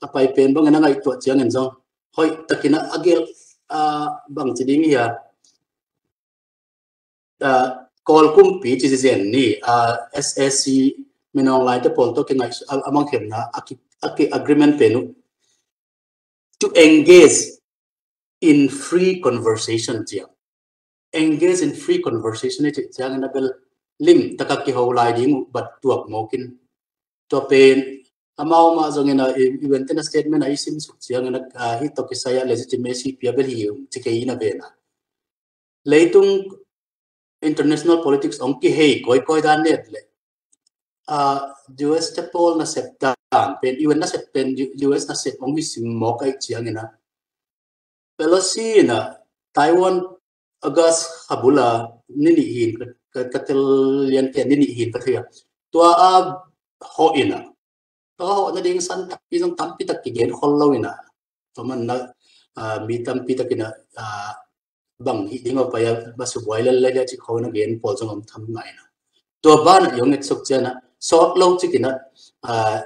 a pai pen bangin a ngaihtuah ciangin zong hoih takin ah a gelh, ah, bang ci ding hi a, ah, Kawl kumpi ci zen ni, ah, S A C Min Aung Hlaing te pawl tawh kingaih, a, a mangkhiatna a ki, a ki agreement pen uh to engage in free conversation ci a. Engage in free conversation i cih ciangin a bel lim taka kiho lai ding uh bat tuak mawk in. Tua pen amau mah zongin a, U N te in a statement a i sim suk ciangin a, ah, hih tawh kisai a legitimacy pia bel hi uh ci kei in a ven a. Leitung international politics hong kihei kawikawi dan net leh, ah, U S te pawl nasep dan pen, U N nasep pen, U-, U S nasep hong hi sim mawk ahih ciangin a, Pelosi in a Taiwan August kha bul a ni nih hi in ka, ka, ka tel lian kei a, ni nih hi in ka thei a. Tua a hawh in a, tua a hawh nading san takpi zong tampi tak kigen khol lo in a, tua man na, ah, mi tampi takin a, ah, bang hih ding a pai a, ba subuai lel lel a cih khawng a gen pawl zong om tham ngai in a. Tua banah i hong et suk ciang a, sawt lo cikin a, ah,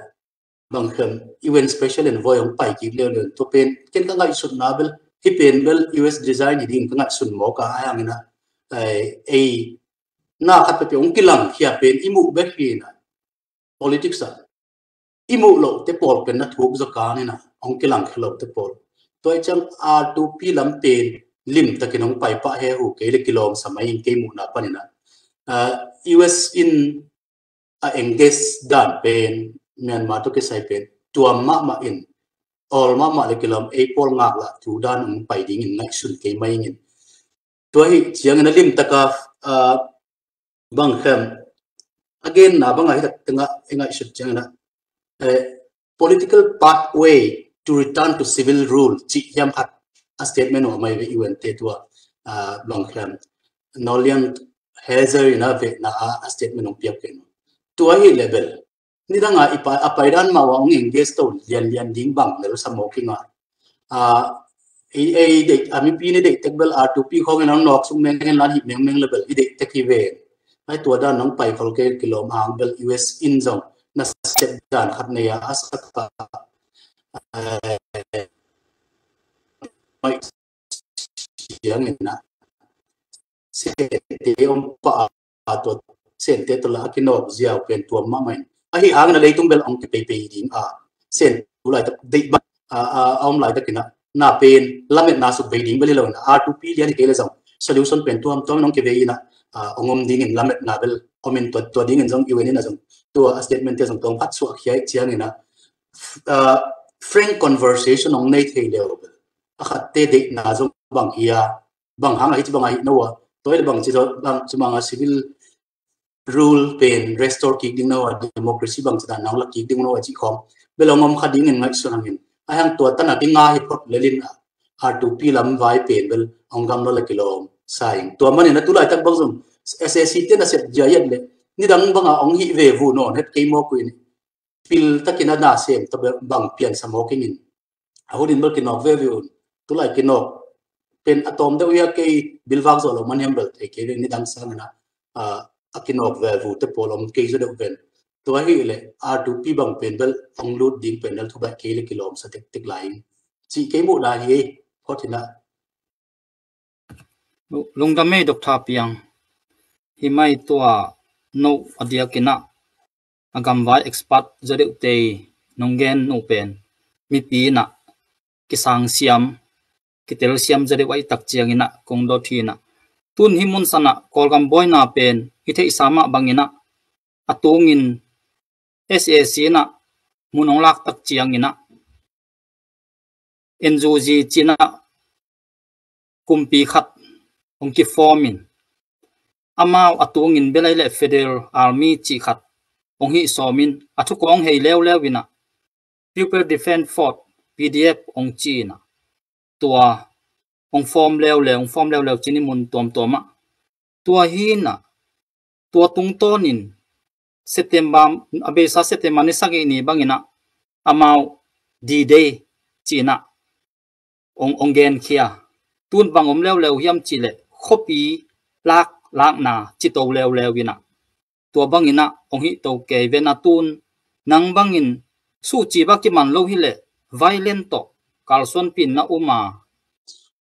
bang khem U N special envoy hong pai kik leuleu in tua pen ken ka ngaihsutna bel hih pen bel U S design hi ding ka ngaihsun mawk a, ahi hangin ah, eh, ei na khat peuhpeuh hong kilangkhia pen i muh bek hi in ah, politics ah i muh lohte pawl pen na thuk zaw kang in ah hong kilangkhia lohte pawl. Tua hi ciang R two P lam pen limtakin hong pai pah hehu kei le kilawmsa mai in kei muhna panin ah, ah, U S in a engage dan pen Myanmar tawh kisai pen tuam mahmah in, awl mahmah le kilawm, ei pawl ngaklah thu dan hong pai dingin ngaihsun kei mai ing in. Tua hi ciangin a limtaka, ah, bang khem a genna bangah hi tak tengah i ngaihsut ciangin ah, eh, political pathway to return to civil rule cih hiam khat a statement hong mai ve U N te tua, ah, bang khem Nolian Hazer in a vehna a, a statement hong piak ve. Tua hi le bel nidang a i pai, a paidan mah uh a hong engage to lianlian ding bang lel sa mawk ing a, ah, i, i deih, a mipi ni deih tek bel R two P khawng in hong nawk sung mengmeng lan hih mengmeng le bel i deih tek hi ve. Ai tua dan hong pai khol kei kilawm hang bel U S in zong na sep dan khat nei a, a sak a, eh, mai ciangin ah Sente om pah a, tua Sente tawh la a kinawk ziau pen tuam mahmah in, ahi hangin a leitung bel hong kipeipei ding a, Sente tu laitak deih bang a, a, a om laitakin ah na pen lametna suk bei ding bel hi lo in ah, R two P lian hi kei le zong solution pen tuamtuam in hong kivei in ah, ah, hong om dingin lametna bel om in tua, tua dingin zong U N in ah zong tua a statement te zong tawm khat suah khia ih ciangin ah, ah, frank conversation hong nei thei leu bel a khatte deihna zong bang hi a, bang hang ahi ci bang ahi no a, tua hi le bang ci bang ci bang a civil rule pen restore kik ding no a, democracy bang ci dan nang la kik ding no a ci khawng bel hong om kha dingin ngaihsun hangin, ahi hang tua tan a kinga hi phot lel in ah, R two P lam vai pen bel hong gam lo le kilawm sa ing. Tua manin a tu laitak bang zong S A C te na sep zia iat le nidang bang a hong hih ve vu nawn het kei mawk uh in, pil takin a na sem ta bang piansa mawk ing in. A hun in bel kinawk veve un. Tulai kinawk pen a tawm deuh hi a, kei bilvak zawh lo man hiam bel thei kei ve, nidang sangin ah, ah, a kinawk veve te pawl om kei zaw deuh ven. Tua hi le R two P bang pen bel hong lut ding pen bel thubaih kei le kilawmsa tektek lai in cih kei muhna hi ei. Phot hi na. Lungdam ei Doctor Piang. Hi mai tua no a diakin ah a gamvai expert zaw deuhte nong gen uh pen mipi in ah kisangsiam, kitelsiam zaw deuh ahih tak ciangin ah kong dot hi in ah, tun hih mun san ah Kawlgam buaina pen i theihsa mah bangin ah a tungin S A C in ah mun hong lak tak ciangin ah N U G ci in ah kumpi khat hong kiform in, amau a tungin bel ahih leh Federal Army cih khat hong hih sawm in, a thukawng hei leuleu in ah People Defense Force, P D F hong ci in ah, tua hong form leuleu, hong form leuleu ci in, mun tuamtuam ah. Tua hi in ah, tua tungtawnin September, a beisa September ni sagih ni bangin ah amau D-Day ci in ah hong, hong genkhia. Tun bang om leuleu hiam cih leh khuapi lak, lakna ci to leuleu in ah, tua bangin ah hong hih to kei ven a, tun nang bangin suhci bang kiman lo hi leh violent tawh kalsuanpih in na um a,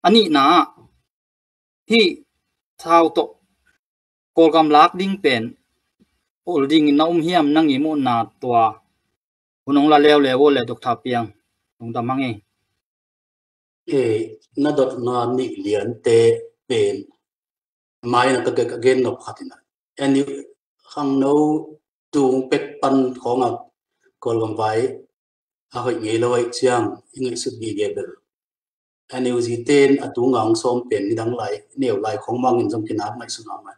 a nihna ah hih thau tawh Kawlgam lak ding pen ol dingin na um hiam, nang i muhna tua hun hong la leuleu uh le Doctor Piang, lungdam hang ei. Eh, na dotna nih liante pen mai na ka gen, ka gen nop khat in ah, en khangno tung pek pan khawng ah Kawlgam vai a hoih ngei lo ahih ciang i ngaihsut gige bel N U G ten a tunga hong sawm pen nidang lai, neu lai khong mangin zong kinak ngaihsun mahmah.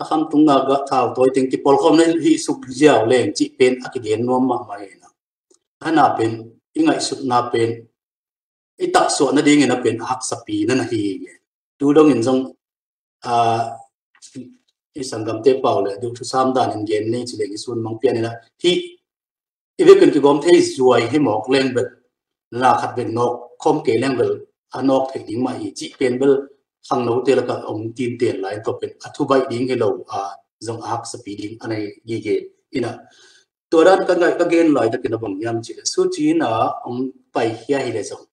A kham tunga gah thau tawi teng kipawlkhawm na hih suk ziau leng cih pen a kigen nuam mahmah hi na. A na pen i ngaihsutna pen i taksuah nadingin a pen a haksapi na na hi. Tu dongin zong, ah, i sanggamte pau le duh thusam danin gen ni ci leng i sun mang pian in a, hih i vekin kigawm thei zuai hi mawk leng bel, na khat bek nawk khawm kei leng bel a nawk theih ding mah hi cih pen bel khangnote lakah om tinten lai, tua pen a thubaih ding hi lo a, zong a haksapi ding a nei gige in a. Tua dan ka ngai ka gen lai takin a bang hiam cih leh Suu Kyi in a hong paikhia hi leh zong,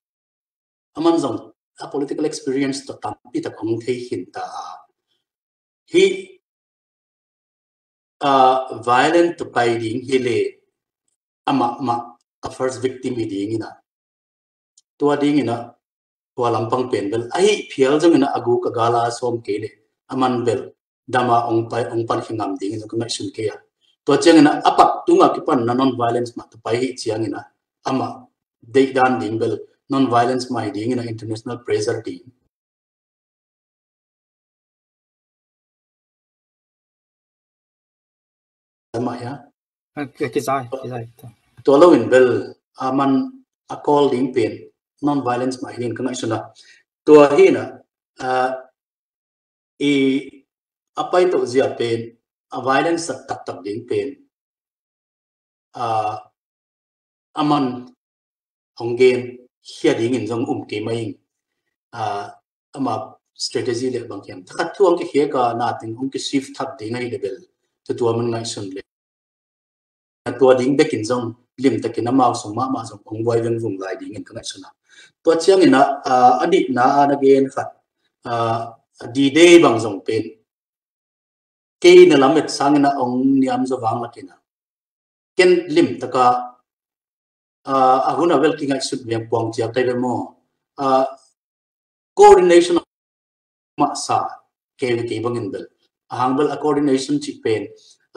aman zong a political experience tawh tampi tak hong thei khin ta a, hih a violent tawh pai ding hi leh amah mah a first victim hi ding in a, tua ding in a, tua lampang pen bel ahi phial zong in a, a guk a gal a sawm kei leh aman bel dam a hong pai, hong pan khin ngam ding in a ka ngaihsun kei a. Tua ciang in a, a pat tung a kipan na non-violence mah tawh pai hi ciang in a, amah deih dan ding bel non-violence mah hi ding in a, international pressure ding. Amah hia? Ah, ki-, kisai, kisai. Tua lo in bel, aman a call ding pen non-violence mah hi ding ka ngaihsun a. Tua hi in a, ah, i a pai to zia pen, a violence a taktak ding pen, ah, aman hong gen khia ding in zong um kei mai ing. Ah, ama strategy leh bang hiam, thakhat thu hong kikhek a, na teng hong ki-shift thak ding ahi leh bel, tua tua man ngaihsun leh, a tua ding bek in zong limtakin amau sung mahmah zong hong buai vengvung lai ding in ka ngaihsun a. Tua ciang in a, ah, a nihna a na gen khat, ah, D-Day bang zong pen kei na lamet sang in a hong niam zaw vang lak in a, ken limtak a, ah, a hun a bel kingaihsut veng puang ciak tai ve maw? Ah, coordination mah sa kei ve kei bang in bel. A hang bel a coordination cih pen,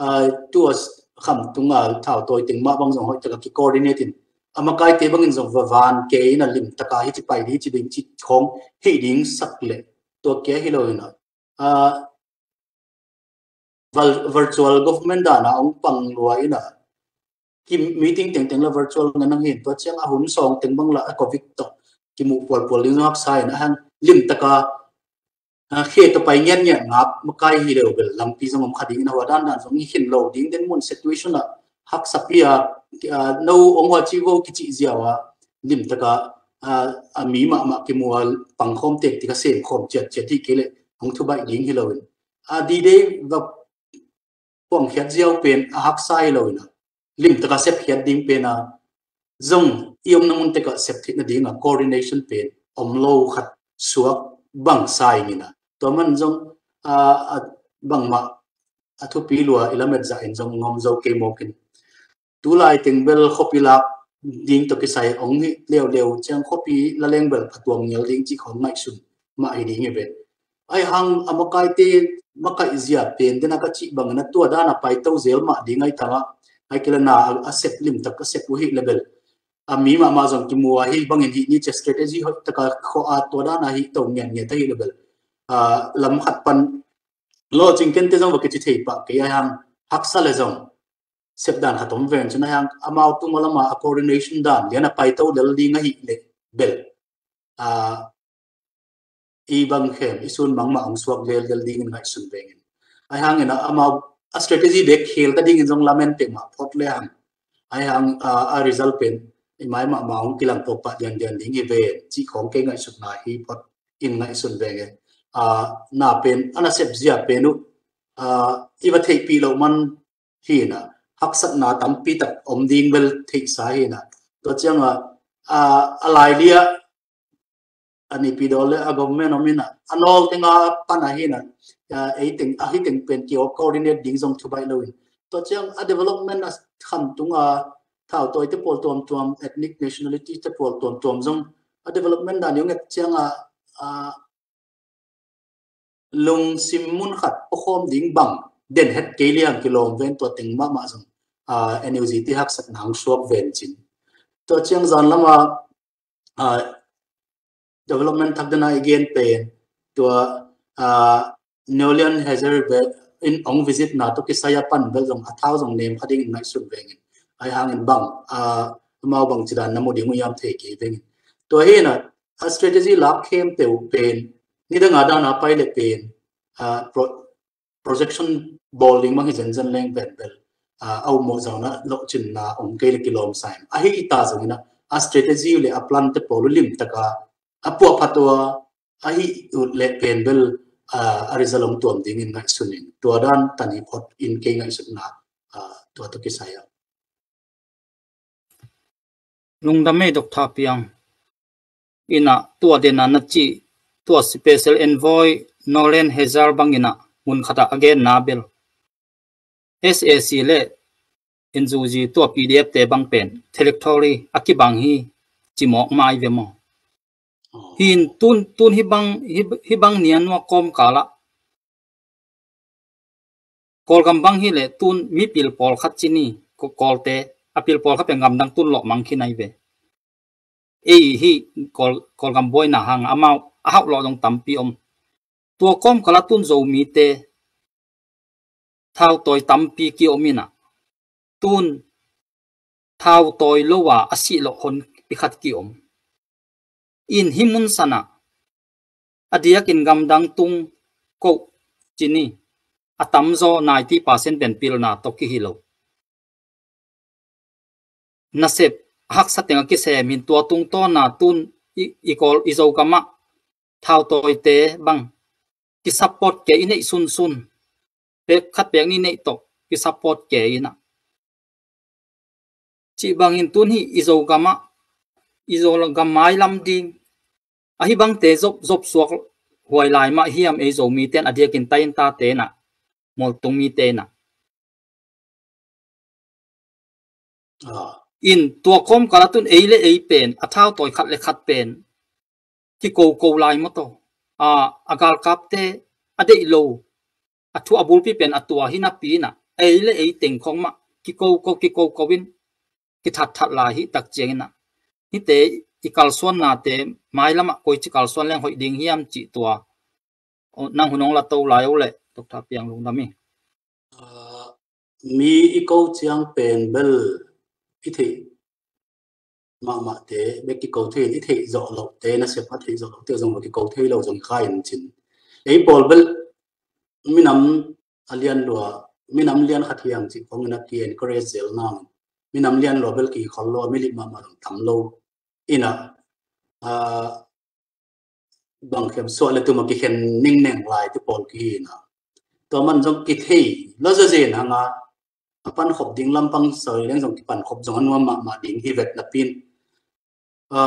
ah, tua s-, khamtung a thau tawi teng mah bang zong hoih tak a ki-coordinate in, a makaite bang in zong va van kei in a limtak a hih ci pai ding, hih ci ding, hih ci khawng hih ding sak leh tua kia hi lo in a, ah, val-, virtual government dan a hong pang lua in a, ki-meeting tengteng la virtual ngen ang hi in, tua ciang a hun sawng teng bang la a covid tawh kimuh pualpual ding zong haksa in a, hang limtak a, ah, khe tawh pai ngiatngiat ngap makai hi lo bel lampi zong om kha ding in a, hua dandan zong hi khin lo ding den mun situation a haksa pi a, ah, no hong hua ci vo kicih ziau a limtak a, ah, a mi mahmah kimual pangkhawm tektek a semkhawm ciatciat hi kei leh hong thubaih ding hi lo in, a D-Day va puangkhiat ziau pen a haksa hi lo in a, limtak a sepkhiat ding pen a, zong i omna mun tek a sep theih nading a coordination pen om lo khat suak bang sa ing in a. Tua man zong, ah, a bangmah a thupi lua i lamet zah in zong ngom zo kei mawk in. Tulai teng bel khuapi lak ding tawh kisai hong hi leuleu ciang khuapi la leng bel a tuam ngial ding cih khawng ngaihsun mah hi ding hi ve. Ahi hang a makaite makaih zia pen den a ka cih bang in a tua dan a paito zel mah ding ahi tang a, ahi kei leh na a, a sep limtak a sep uh hi leh bel, a mi mahmah zong kimu a, hih bang in hih ni ci a strategy hoih tak a khawh a tua dan a hih to ngiatngiat ahi leh bel, ah, lam khat pan lawhcing kente zong va kici thei pah kei, ahi hang haksa leh zong sep dan khat om ven cin, ahi hang amau tung a lam a a coordination dan lian a paito lel ding ahi leh bel, ah, i bang khem i sun mangmah hong suak lel lel ding in ngaihsun veng in. Ahi hang in a amau a strategy bek khel ta ding in zong lamen pek mah phot le hang, ahi hang, ah, a result pen i mai mahmah hong kilang pawk pah diandian ding hi ve cih khawng kei ngaihsutna hi phot in ngaihsun veng in. Ah, na pen a na sep zia pen uh, ah, i va theihpih loh man hi in a, haksatna tampi tak om ding bel theihsa hi in a. Tua ciang a, ah, a lai liah a nipi dawl le a government om in a, a nawl teng a pan a hi in a, ah, ei teng, a hi teng pen ki-coordinate ding zong thubaih lo in. Tua ciang a development a khamtung a thautawite pawl tuamtuam, ethnic nationality te pawl tuamtuam zong a development dan i hong et ciang a, ah, lungsim mun khat pawkhawm ding bang den het kei liang kilawm ven, tua teng mahmah zong, ah, N U G te haksatna hong suak ven cin. Tua ciang zan lam a, ah, development thak den a i gen pen tua, ah, Nolian Hazer ve in hong visit na tawh kisai a pan bel zong a thau zong nem kha ding in ngaihsun veng in. Ahi hang in bang, ah, amau bang ci dan na mu ding uh hiam thei kei veng in. Tua hi in a, a strategy lak khempeuh pen nidang a dan a pai leh pen, ah, pro-, projection bawl ding bang hi zenzen leng pen bel, ah, a ummawh zaw in a lohcinna om kei leh kilawm sa in. Ahi ta zong in a, a strategy leh a plan te pawl uh limtak a a puahphat uh a, ahi ut leh pen bel, ah, a result hong tuam ding in ngaihsun in. Tua dan tan hi phot in kei ngaihsutna, ah, tua tawh kisai a. Lungdam ei Doctor Piang. Ina tua dena na cih, tua special envoy Nolan Heyzer bang ina mun khatah a genna bel S A C le N U G tua P D F te bang pen territory a kibang hi ci mawk mai ve maw? Hin tun, tun hih bang, hih, hih bang nia nua kawmkal ah Kawlgam bang hi le tun mipil pawlkhat ci ni, Kawlte a pil pawlkhat pen gamdang tun lawh mang khin ahi ve. Ei hi Kawl, Kawlgam buaina hang amau a hauh lawh dong tampi om. Tua kawmkal ah tun Zomite thautawi tampi ki-om ina, tun thautawi lo a a sih lawh hon pikhat ki-om. In hih mun sanah a diakin gamdang tung koh ci ni, a tamzaw ninety percent pen pilna tawh kihi lo. Nasep haksa teng a kisem hin tua tungtawna tun i, i Kawl i Zogam ah thautawite bang kisupport kei i neih sunsun, pek khat pek nih neih tawh kisupport kei ina. Cih bangin tun hi i Zogam ah, i Zogam mailam ding ahi bangte zop, zop suak huai lai mah hiam ei Zomite in a diakin tainta tena, mualtung mite ina. In tua kawmkal ah tun ei le ei pen a thautawi khat le khat pen kikoko lai maw taw. A, a galkapte a deih lo, a thu a bulpi pen a tua hi napi ina, ei le ei teng khong mah kikoko, kikoko in kithatthat lai hi tak ciang ina. Hihte i kalsuannate mailam ah koici kalsuan leng hoih ding hiam cih tua nang hun hong la to lai uh le Doctor Piang lungdam hi. Mi i ko ciang pen bel i theih mahmahte bek kiko thei in, i theih zawh lohte, nasep a theih zawh lohte zong va kiko thei lo zong i kha in cin. Ei pawl bel minam a lian lua, minam lian khat hiang cih khong ina ki encourage zel nang. Minam lian lua bel ki khol lo, milim mahmah zong tam lo. Ina, a, bang khiam suah le tum a kikhen ningneng lai te pawl kihi ina. Tua man zong kithei lo zazen hanga a pankhop ding lampang soi leng zong kipankhop zong a nuam mahmah ding hi vet napi in, a,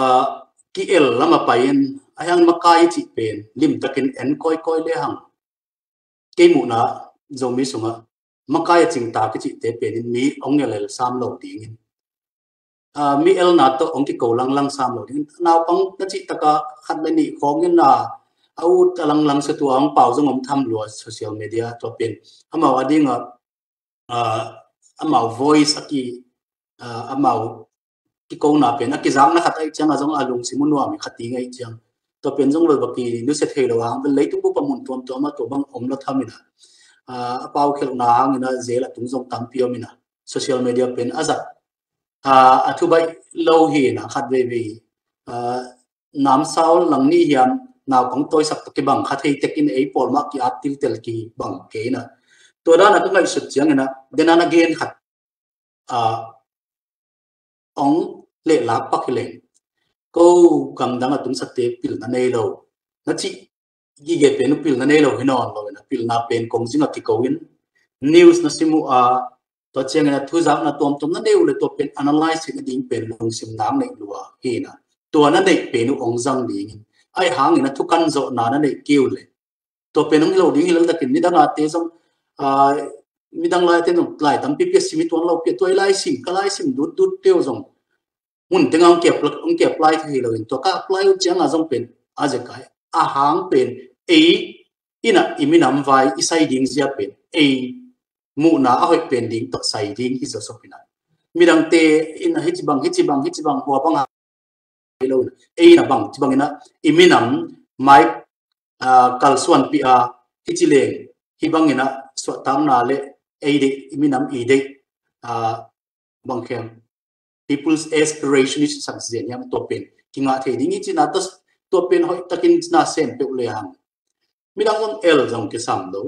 ki-el lam a pai in a hiang makai cih pen limtakin en kawikawi le hang. Kei muhna Zomi sungah makai a cingta kicihte penin mi hong ngelel sam lo dingin, a, mi elna tawh hong kiko langlang sam lo dingin, naupang na cih taka khat le nih khawngin a, a ut a langlang sa tua hong pau zong om tham lua social media tua pen amau a dingah, a, amau voice a ki, a, amau kikona pen a kizakna khat ahih ciang a zong a lungsim uh nuam hi khat ding ahih ciang. Tua pen zong vel va kinusia thei lo hang vel leitung bup a mun tuamtuam ah tua bang om lo tham ina, a, a pau khelhna hang ina zel a tung zong tampi om ina, social media pen a zat, a, a thu baih lo hi ina khat veivei, a, namsau lang nih hiam naupang tawisak tawh kibang kha thei tekin ei pawl mah ki-at tiltel kibang kei ina. Tua dana ka ngaihsut ciang ina, dena na gen khat, a, hong lehlak pak hi leng, ko gamdang a tumsate pilna nei lo na cih gige pen uh pilna nei lo hi nawn lo ina, pilna pen kong zing a kiko in, news na sim uh a, tua ciangin a thuzakna tuamtuam na nei uh le tua pen analyse hi na ding pen lungsim nang neih lua hi ina, tua na neih pen uh hong zang dingin, ahi hangin a thukan zawhna na neih kei uh le tua pen hong hi lo ding hi lel takin nidang a te zong, a, midang lai te zong lai tampi pia sim hi tuan lo pia, tua i lai sim, ka lai sim dut dut te uh zong mun tengah hong ki apply, hong ki apply thei hi lo in tua ka apply uh ciangah zong pen a zekai a hang pen ei ina i minam vai i sai ding zia pen ei muhna a hoih pen ding tawh sai ding hi zawsop ina. Midangte ina hici bang, hici bang, hici bang, hua bang a hi lo ina. Ei ina bang, ci bang ina i minam mai, a, kalsuanpih a hici leng hi bang ina suahtakna le ei deih, i minam i deih, a, bang khiam People's Aspiration i sak zen hiam tua pen kingah thei ding i cina tua, tua pen hoih takin na sem peuh le hang midang zong el zong kisam lo.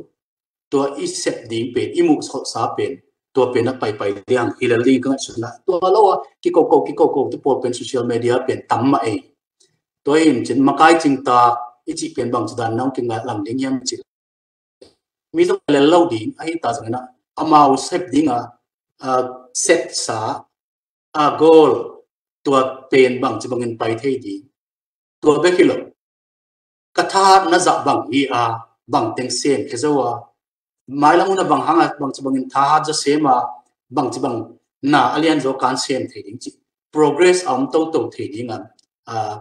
Tua i sep ding pen, i muh kholhsa pen, tua pen a paipai ding hi lel ding ka ngaihsutna. Tua lo a kikoko, kikoko te pawl pen social media pen tam mah ei. Tua hi in cin makai cingtak i cih pen bang ci dan nang kingai lang ding hiam cih mi zong lel lo ding ahi ta zong ina amau sep ding a, a, set sa a goal tua pen bangci bangin pai thei ding. Tua bek hi lo, ka thahatna zah bang hi a, bang teng sem khia zo a, mailam hun a bang hang a bangci bangin thahat zaw sem a, bangci bang na a lian zaw kan sem thei ding cih progress a om toto thei ding a,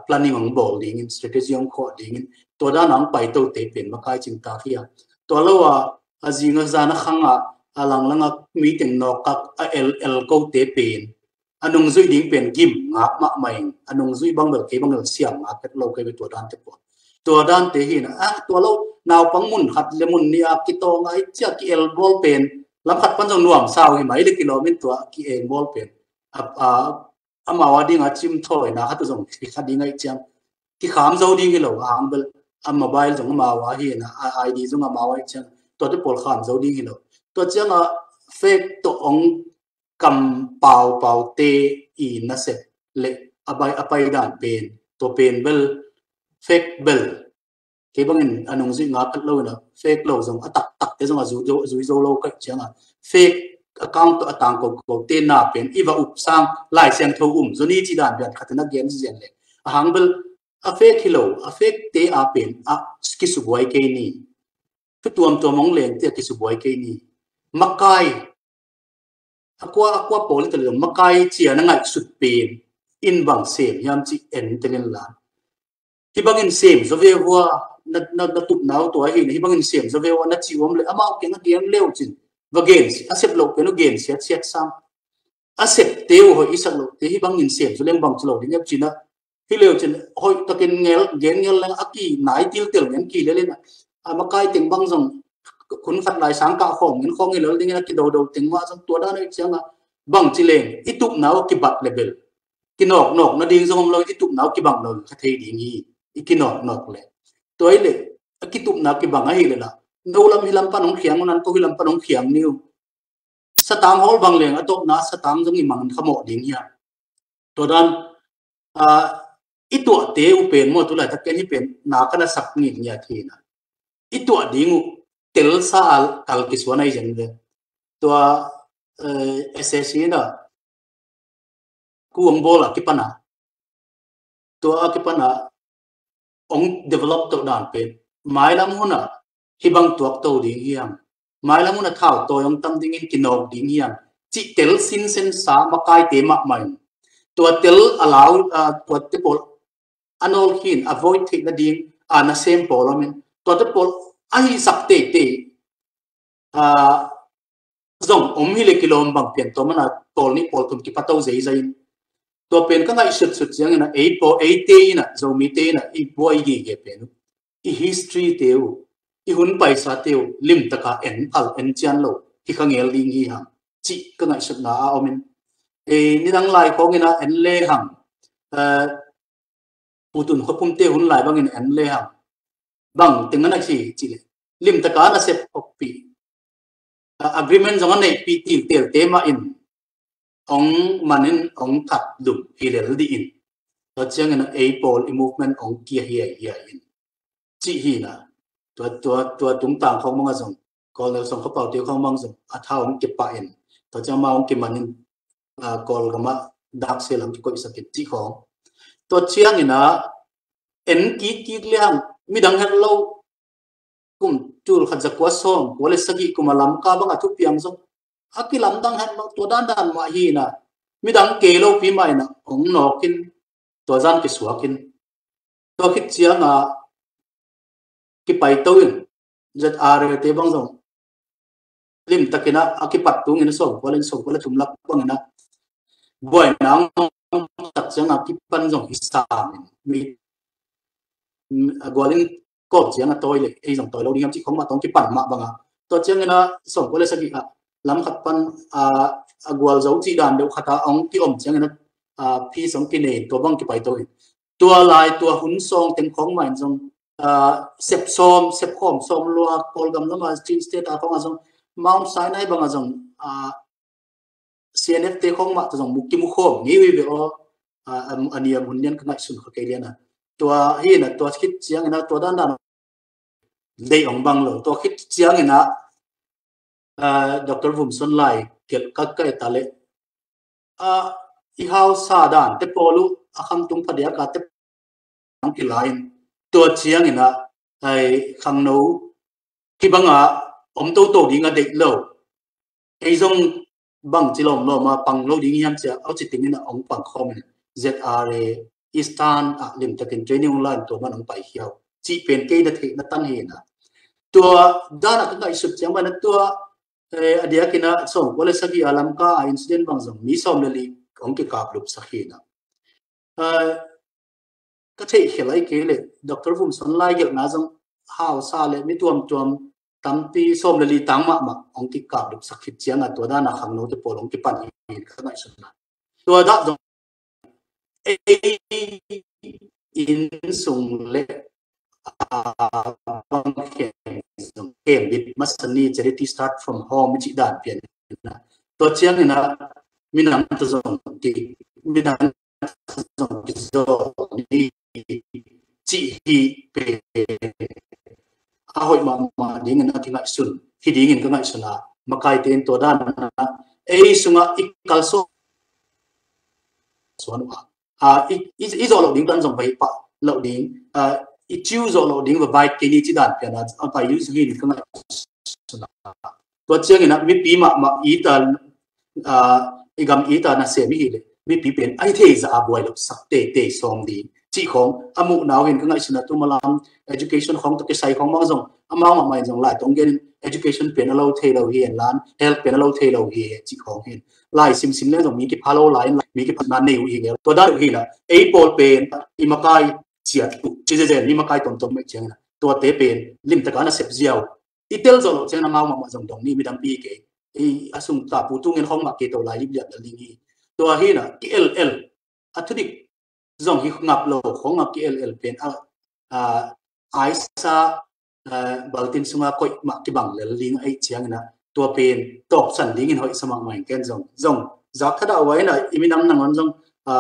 planning hong bawl dingin, strategy hong khawh dingin, tua dan a hong pai tote pen makai cingtak hi a. Tua lo a, a zing a zan a khang a, a langlang a mi teng nawk a, a el el kote pen a nungzui ding pen gim ngak mahmah in, a nungzui bang bel kei bang bel siam ngak pek lo kei ve tua dante pua. Tua dante hi na, a tua lo, naupang mun khat le mun nih a kitawng a i ciah ki-el bawl pen, lam khat pan zong nuam sau hi mai le kilawm in tua ki-eng bawl pen. A, a, amau a ding a cim thawina khat uh zong kikha ding a i ciang, kikham zo ding hi lo, a hang bel a mobile zong amau a hi na, a I D zong amau a i ciang, tuate pawl kham zo ding hi lo. Tua ciang a fake tawh ong kam paupau te i nasep le a bai a pai dan pen, tua pen bel fake bel. Kei bangin a nungzui ngak khat lo in a fake lo zong a taktak te zong a zui zo, zui zo lo ka i ciang a fake account tawh a tangko ko te na pen i va up sang Lai Siangtho um zaw ni ci dan bian khat in a gen zian le. A hang bel a fake hi lo, a fake te a pen a kisubuai kei ni. Thu tuamtuam hong leng te a kisubuai kei ni. Makai, a kua, a kua pawl i ta le zong makai cia na ngaihsut pen in bang sem hiam cih en tel in la. Hih bangin sem zaw ve vua, na, na, na tupna uh tua hi na, hih bangin sem zaw ve vua na ci uh om le amau kiang a gen le uh cin, va gen si, a sep loh pen uh gen siatsiat sang. A septe uh hoih i sak lohte hih bangin sem zaw leng bang ci lo ding hiam cin a, hi leu cin hoih takin ngel, gen ngel leng a kinai tiltel ngen kilel in a, a makai teng bang zong khun khat lai sang kah khawm ngen khawng hi lel dingin a kidodo teng mah zong tua dan a i ciang a bang ci leng i tupna uh kibat le bel, kinawknawk nading zong om lo, i tupna uh kibang lo kha thei ding hi, i kinawknawk le. Tua hi le a kitupna kibang ahi le la, no lam hi lam pan hong khiang uh nan ko hi lam pan hong khiang ni uh. Satang hawl bang leng a tawpna satang zong i mang khamawh ding hiam? Tua dan, a, i tuahte uh pen maw, tu laitak ken hi pen na ka na sak ngiat ngiat hi na. I tuah ding uh tel sa a kal kisuan ahi zen ve. Tua, eh, S S C na ku hong bawl a kipan a, tua a kipan a hong develop to dan pen mailam hun a hih bang tuak to ding hiam, mailam hun a thau tawi hong tam dingin kinawk ding hiam cih tel sinsen sa makaite mahmah in, tua tel a lau, a, tuate pawl a nawl khin a void theih nading a nasem pawl om in, tuate pawl a hihsak teitei, a, zong om hi le kilawm bang pian tua mana pawl nih pawl thum kipato zeizai in. Tua pen ka ngaihsutsut ciangin a ei pawl, eite in a, Zomite in a i buai gige pen uh, i history te uh, i hun paisa te uh limtaka en phal en cian lo hi kha ngel ding hi hang cih ka ngaihsutna a om in. Ei nidang lai khawngin a en le hang, eh, putun khopumte hun lai bangin en le hang bang teng a na hi ci le limtaka na sep okpi, a, agreement zong a neihpih tiltelte mah in hong manin hong khat lum hi lel dih in. Tua ciangin a ei pawl i movement hong kia hiaihiai in cih hi na. Tua, tua, tua tungtang khawng mang a zong Colonel Sawm Khua Pau Teu khawng mang zong a thau hong kipah in, tua ciang ma hong kimanin, a, Kawlgam ah dak sel hong kikoihsak in cih khawng. Tua ciangin a en kikkik le hang midang het lo kum tul khat za kua sawm kua le sagih kum a Lamka bang a thupiang zong a kilamdang het lo, tua dandan mah hi na, midang kei lopi mah in a hong nawk in, tua zan kisuak in, tua khit ciang a kipaito in, Z R A te bang zong limtakin a, a kipat tungin a sawm kua le, sawm kua le thum lak bangin a buaina hong tak ciang a kipan zong hi sam in, mi, a gual in kawp ciang a tawi le ei zong tawi lo ding hiam cih khong mah tawh kipan mah bang a, tua ciangin a sawm kua le sagih a lam khat pan a, a gual zo cih dan deuh khat a hong kiom ciangin a, a, peace hong kinei in tua bang kipaito in. Tua lai tua hun sawng teng khawng mah in zong, a, sep sawm, sep khawm sawm lua, Kawlgam lam a Chin State a khawng a zong, Mount Sinai bang a zong, a, C N F te khawng mah tawh zong mu kimu khawm ngei uh hi ve aw, a, a, a niam hun lian ka ngaihsun kha kei lian a. Tua hi na, tua khit ciangin a, tua dandan deih hong bang lo. Tua khit ciangin a, a, Doctor Vumson lai gelh ka, ka et ta leh, a, i hausa dan te pawl uh a khamtung phadiak a te ang kilain tua ciangin ah ai khangno kibanga om toto ding a deih lo. Ei zong bang ci lawmlawm a pang lo ding hiam cia au ci tingin a ong pang khawm in Z R A Eastern ah limtakin training online tua man ong pai hiau cih pen kei na theih na tan hi na. Tua dan a ka ngaihsut ciang ban a tua eh, a diakin a sawm kua le sagih a Lamka a incident bang zong mi sawm le li ong kikap lup sak hi na. Eh, ka theih khel ai kei le Doctor Vum Son lai gelhna zong hausa le mi tuamtuam tampi sawm le li tang mahmah ong kikap lup sak khit ciang a tua dan a khangno te pawl ong kipan hi ka ngaihsutna. Tua dah zong ei inn sung le ah, bang khem zong khem bit masa ni charity start from home i cih dan pian na. Tua ciangin a minam ta zong ki minam ta zong ki zo ni cih hi pen a hoih mahmah dingin a kingaihsun hi dingin ka ngaihsun a makai tein tua dan a ei sungah i kalsuan suan uh a. Ah, i, i, i zawh loh ding tan zong vai pah loh ding, ah, i ciu zawh loh ding va vai kei ni ci dan pian a, a vai yu zong hi ni ka ngaihsun a. Tua ciangin a mipi mahmah i ta, ah, i gam i ta na sem i hi le mipi pen ai thei za a buai lo sak te te sawm ding cih khawng a muh nau hin ka ngaihsun a tu malam education khawng to kisai khawng mang zong a mau mahmah in zong lai tong gen education pen a lo thei lo hi en lan health pen a lo thei lo hi cih khawng hin lai simsim le zong mi kipha lo lai in mi kipha na nei uh hi ngel tua dan uh hi na ei pawl pen i makai ciat uh ci zezen mi makai tomtom mai ciang na tua te pen limtaka na sep ziau i tel zo lo ciang na mau mahmah zong dong ni midang pi ke i a sung ta pu tu ngen khawng mah ke to lai lip liat dal ding hi tua hi na ki el el a thudik zong hi ngap lo khawng a ki el el pen a, a aisa, a, baltin sunga koih mah kibang lel ding a ei ciangin a tua pen tawpsan dingin hoih sa mahmah in ken zong zong zak khadah uh a ina i minam nangon zong a,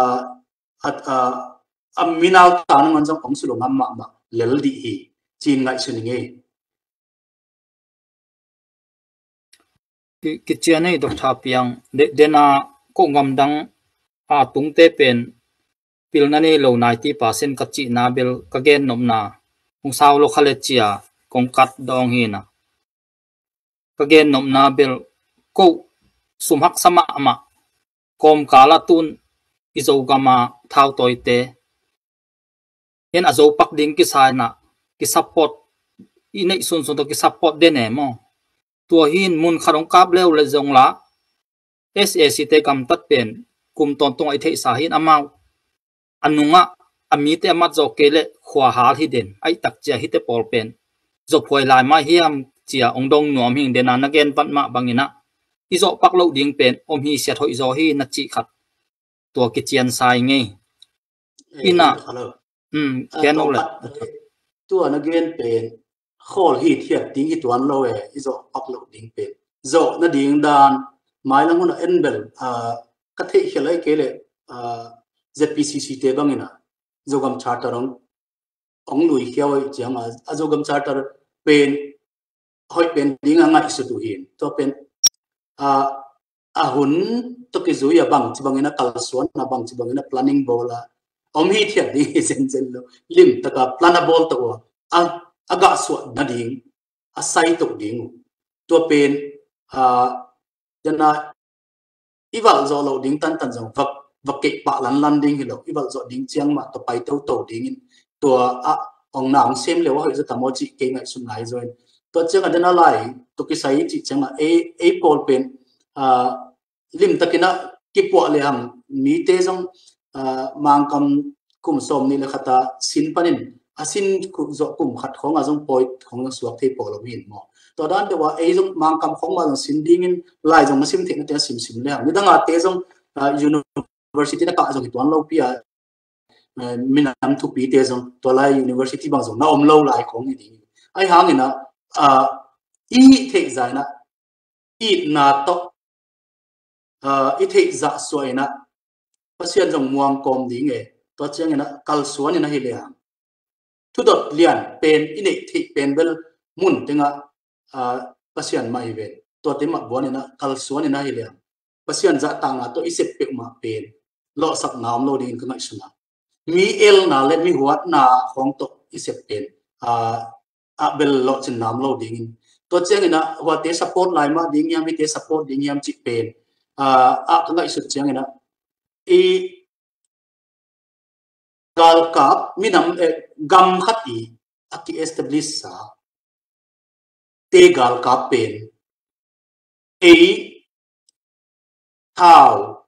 a, a, a minau ta nangon zong ong sulu ngam mahmah lel dih hi cin ngaihsun i ngei. Ki, kician ei Doctor Piang, de, dena ko ngamdang a tungte pen pilna nei lo ninety percent ka cihna bel ka gen nopna hong sau lo kha le cia kong kat dawng hi na. Ka gen nopna bel ko sum haksa mahmah kawmkal a tun i Zogam a thautawite en a zo pak ding kisa in a ki support i neih sunsun tawh ki support den e maw? Tua hin mun khat hong kap leu le zong la S A C te gamtat pen kum tawntung a i theihsa hin amau a nungah a mite a mat zawh kei le khua hal hi den a i tak cia hite pawl pen zawphuai lai mai hiam cia hong dong nuam hing den a na gen vat mah bangin a i zawh pak loh ding pen om hi siat hoih zaw hi na cih khat tua kician sa i ngei. Ina. Hello. Um, ah, ken tua uh le. Tua na gen pen khawl hi thiat ding hi tuan lo e i zawh pak loh ding pen zawh na ding dan mailang hun a en bel ah, ka theih khel ai kei le ah, Z P C C te bangin a Zogam Charter ong ong lui khiau ai ciang a, a Zogam Charter pen hoih pen ding a ngaihsut uh hin tua pen a, a hun tawh kizui a bang ci bangin a kalsuan a bang ci bangin a planning bawl a om hi thiat ding hi zenzen lo limtaka plan a bawl tawh uh a, a gah suah nading a sai tawh ding uh tua pen a, dena i valh zawh loh ding tantan zong vak vak keih pah lanlan ding hi lo i valh zawh ding ciang mah tua pai toto dingin tua a ong na ong sem leu a hoih zaw tamaw cih kei ngaihsut ngai zaw in tua ciang a dena lai tua kisai cih ciang a ei ei pawl pen a limtakin a kipuah le hang mite zong a, Mangkam kum sawm nih le khat a sin panin a sin zawh kum khat khawng a zong pawi khawng zong suak thei pawl om hin maw? Tua dan deuh a ei zong Mangkam khawng mah zong sin dingin lai zong na sim theih na te a simsim le hang nidang a te zong a, university na kah zong hi tuan lo pi a a, minam thupi te zong tua lai university bang zong na om lo lai khawng hi ding. Ai hangin a a, i theih zaina itna tawh a, i theih zah suah ina Pasian zong muang kawm ding e tua ciangin a kalsuan ina hi le hang thudot lian pen i neih theih pen bel mun tenga a, Pasian mah hi ven tua te mah buan ina kalsuan ina hi le hang Pasian zahtakna tawh i sep peuhmah pen lawhsakna om lo dingin ka ngaihsun a. Mi elna le mi huatna khawng tawh i sep pen, ah, ah bel lawhcinna om lo dingin. Tua ciangin ah huate support lai mah ding hiam, mite support ding hiam cih pen, ah, ah ka ngaihsut ciangin ah i galkap minam, eh, gam khat i a ki-establish sa te galkap pen ei thau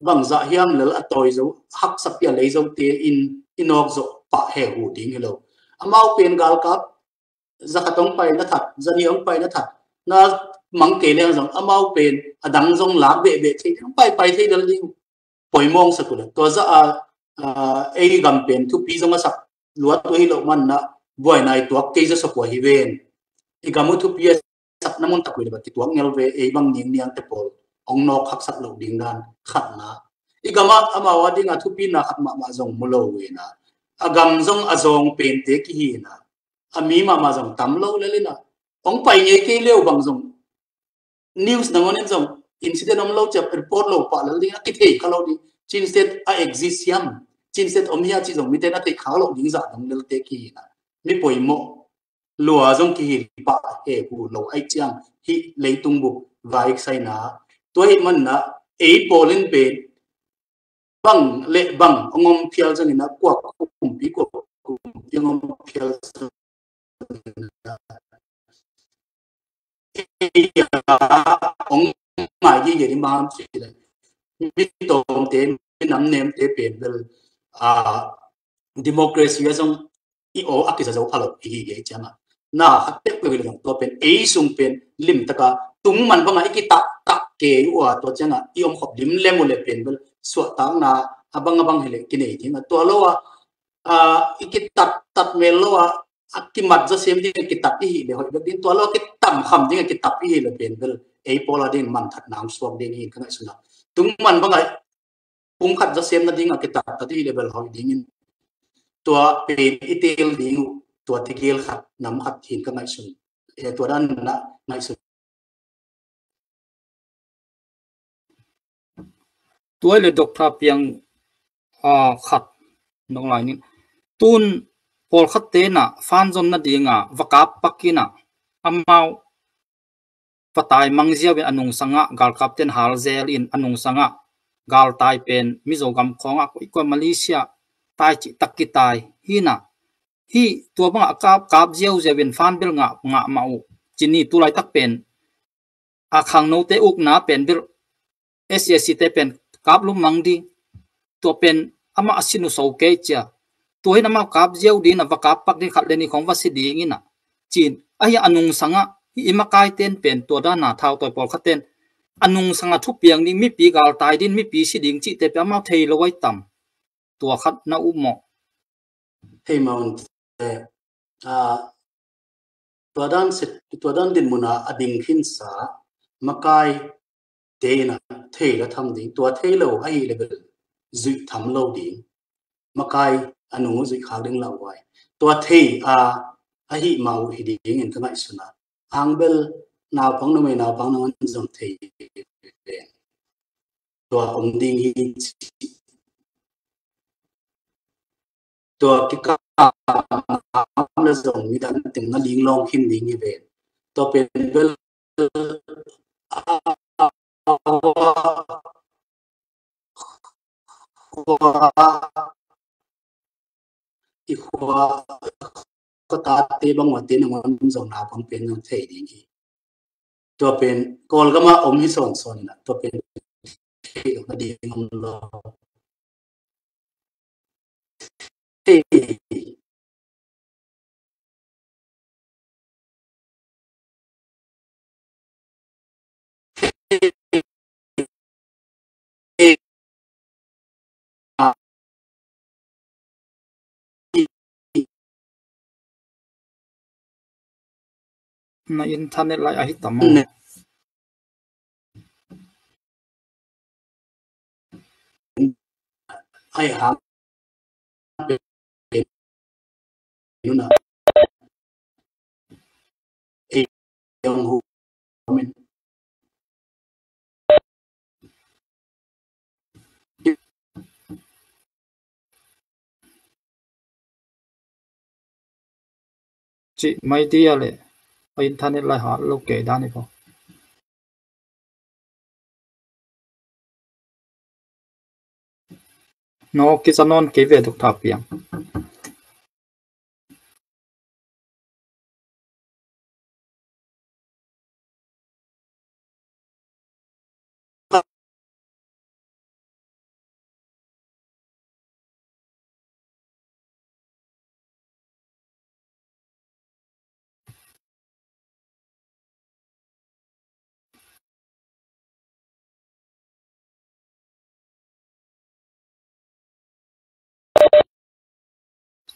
bangzah hiam lel a tawi zo, haksa pia lei zo te in i nawk zawh pah he hu ding hi lo. Amau pen galkap za khat hong pai na that, za nih hong pai na that, na mang kei leng zong amau pen a dang zong lak behbeh thei, hong pai pai thei lel ding. Poimawh sak uh le tua zah a, a, ei gam pen thupi zong a sak luat uh hi loh man na buaina i tuak kei zaw sak uh hi ven. I gam uh thupi a sakna mun tak uh hi le ba kituak ngel ve, ei bang ning niangte pawl hong nawk haksak loh ding dan khatna. I gam ah amau a ding a thupina khat mahmah zong mu lo uh hi na. A gam zong a zawng pente kihi na. A mi mahmah zong tam lo lel hi na. Hong pai ngei kei leu bang zong news nangawn in zong incident om lo ciah report lo pah lel ding a kithei kha lo ding. Chin State a exist hiam, Chin State om hia cih zong mite na theih kha lo ding zah dong lelte kihi na. Mi poimawh lua zong kihi pah he hu lo aih ciang hih leitung buk vai saina. Tua hih man na ei pawl in pen bang le bang hong om phial zangin a kua kumpi kua kumpi hong om phial zangin a ei a hong ngai gige ding bang ham ci le mi tawmte mi nam nemte pen bel a democracy a zong i aw a kiza zo pha lo i hi gei cianga na khat pek pek le zong tua pen ei sung pen lim taka tung man banga i kitak tak ke uh a tua cianga i om khop lim lem uh le pen bel suahtakna a bang a bang hi le kinei ding a tua lo a, a, i kitat tat mel lo a a kimat za sem ding a kitat i hi le hoih bek ding tua lo a kitam kham ding a kitat i hi le pen bel ei pawl a ding man that nang suak ding hi ka ngaihsun a tung man banga pumkhat za sem nading a kitaktat i level hoih dingin tua pen i tel ding uh tua tegel khat nam khat hin ka ngaihsun. Eh, tua dan na ngaihsun. Tua le Doctor Piang, ah, khat nong lai ning tun pawlkhat te na fan zon nading a va kap pak in a amau va tai mang ziau in a nungsangah galkap ten hal zel in a nungsangah galtai pen Mizo gam khawngah koikoi Malaysia tai cih tak kitai hi na. Hi tua bangah kap, kap ziau ziau in fan bel ngah, ngah mah uh. Cini tulaitak pen a khangnote ukna pen bel S A C te pen kap lum mang ding. Tua pen amah a sin uh so kei cia. Tua hin amah kap ziau ding a va kap pak ding khat le ni khong va si ding in a. Cin, ahi a nungsangah, hi i makai ten pen tua dana thau tawi pawlkhat ten. A nungsangah thupiang ding, mipi galtai ding, mipi si ding cihte pen amah thei lo ai tam. Tua khat na um maw. Hei maun te, ah, tua dan sit, tua dan din muna a ding khinsa, makai te ina thei la tham ding, tua thei lo ahi level zui tham lo ding, makai a nung zui khak ding lau ai. Tua thei a, ahi mau hi ding in ka ngaihsun a. Ang bel naupang numei naupang nang zong thei pen. Tua om ding hi ci. Tua kikam le zong midang teng na linglawng khin ding hi ven. Tua pen bel a, a, a, khua, i khua, khua tate bang mate nangawn zong naupang pen zong thei ding hi. Tua pen Kawlgama om hi sawnsawn ina tua pen thei lo na ding om lo. Thei. Na internet lai ahi tam maw? Ai ha. Nuna. Ei, yong hu. Amen. Ti mai ti a le, a internet lai ha lo kei dan i ko. No kisa non kei ve duk tha piang.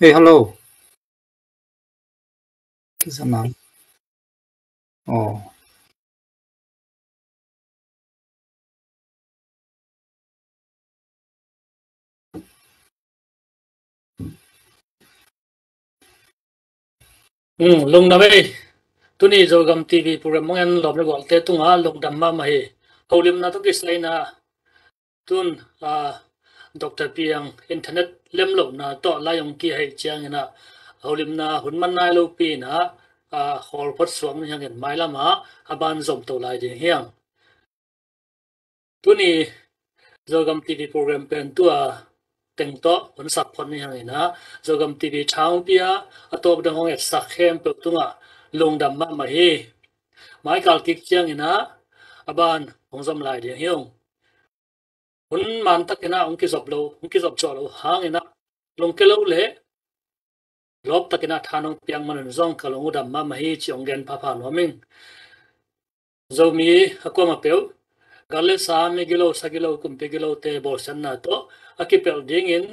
Hey, hello. Kisa na. Oh. Hmm, lungdam ei. Tuni Zogam T V program mong en lawm le gualte tungah lungdam mahmah hi. Holimna tawh kisai in ah tun, ah, Doctor Piang internet lemlohna tawh lai hong kihaih ciangin ah holimna hun man nai lopi in ah, ah, khawl phot suak ni hangin mailam ah a ban zom to lai ding hi hang. Tuni Zogam T V program pen tua teng tawh hun sak phot ni hangin ah Zogam T V tha hong pia, a tawp dang hong etsak khempeuh tungah lungdam mahmah hi. Mai kal kik ciangin ah a ban hong zom lai ding hi ung. Hun man takin ah hong kizop lo, hong kizop cuah lo hangin ah lungke lo le lawp takin ah tha nong piak man un zong ka lung uh dam mahmah hi ci hong gen phapha nuam ing. Zomi a kuamah peuh, gal le sa, migilo, sagilo, kumpi gilote bawlsiatna tawh a kipelh dingin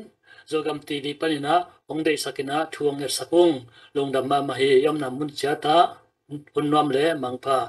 Zogam T V panin ah hong deihsak in ah thu hong ngetsak ung. Lungdam mahmah hi. I omna mun ciat ah hun nuam le mangpha.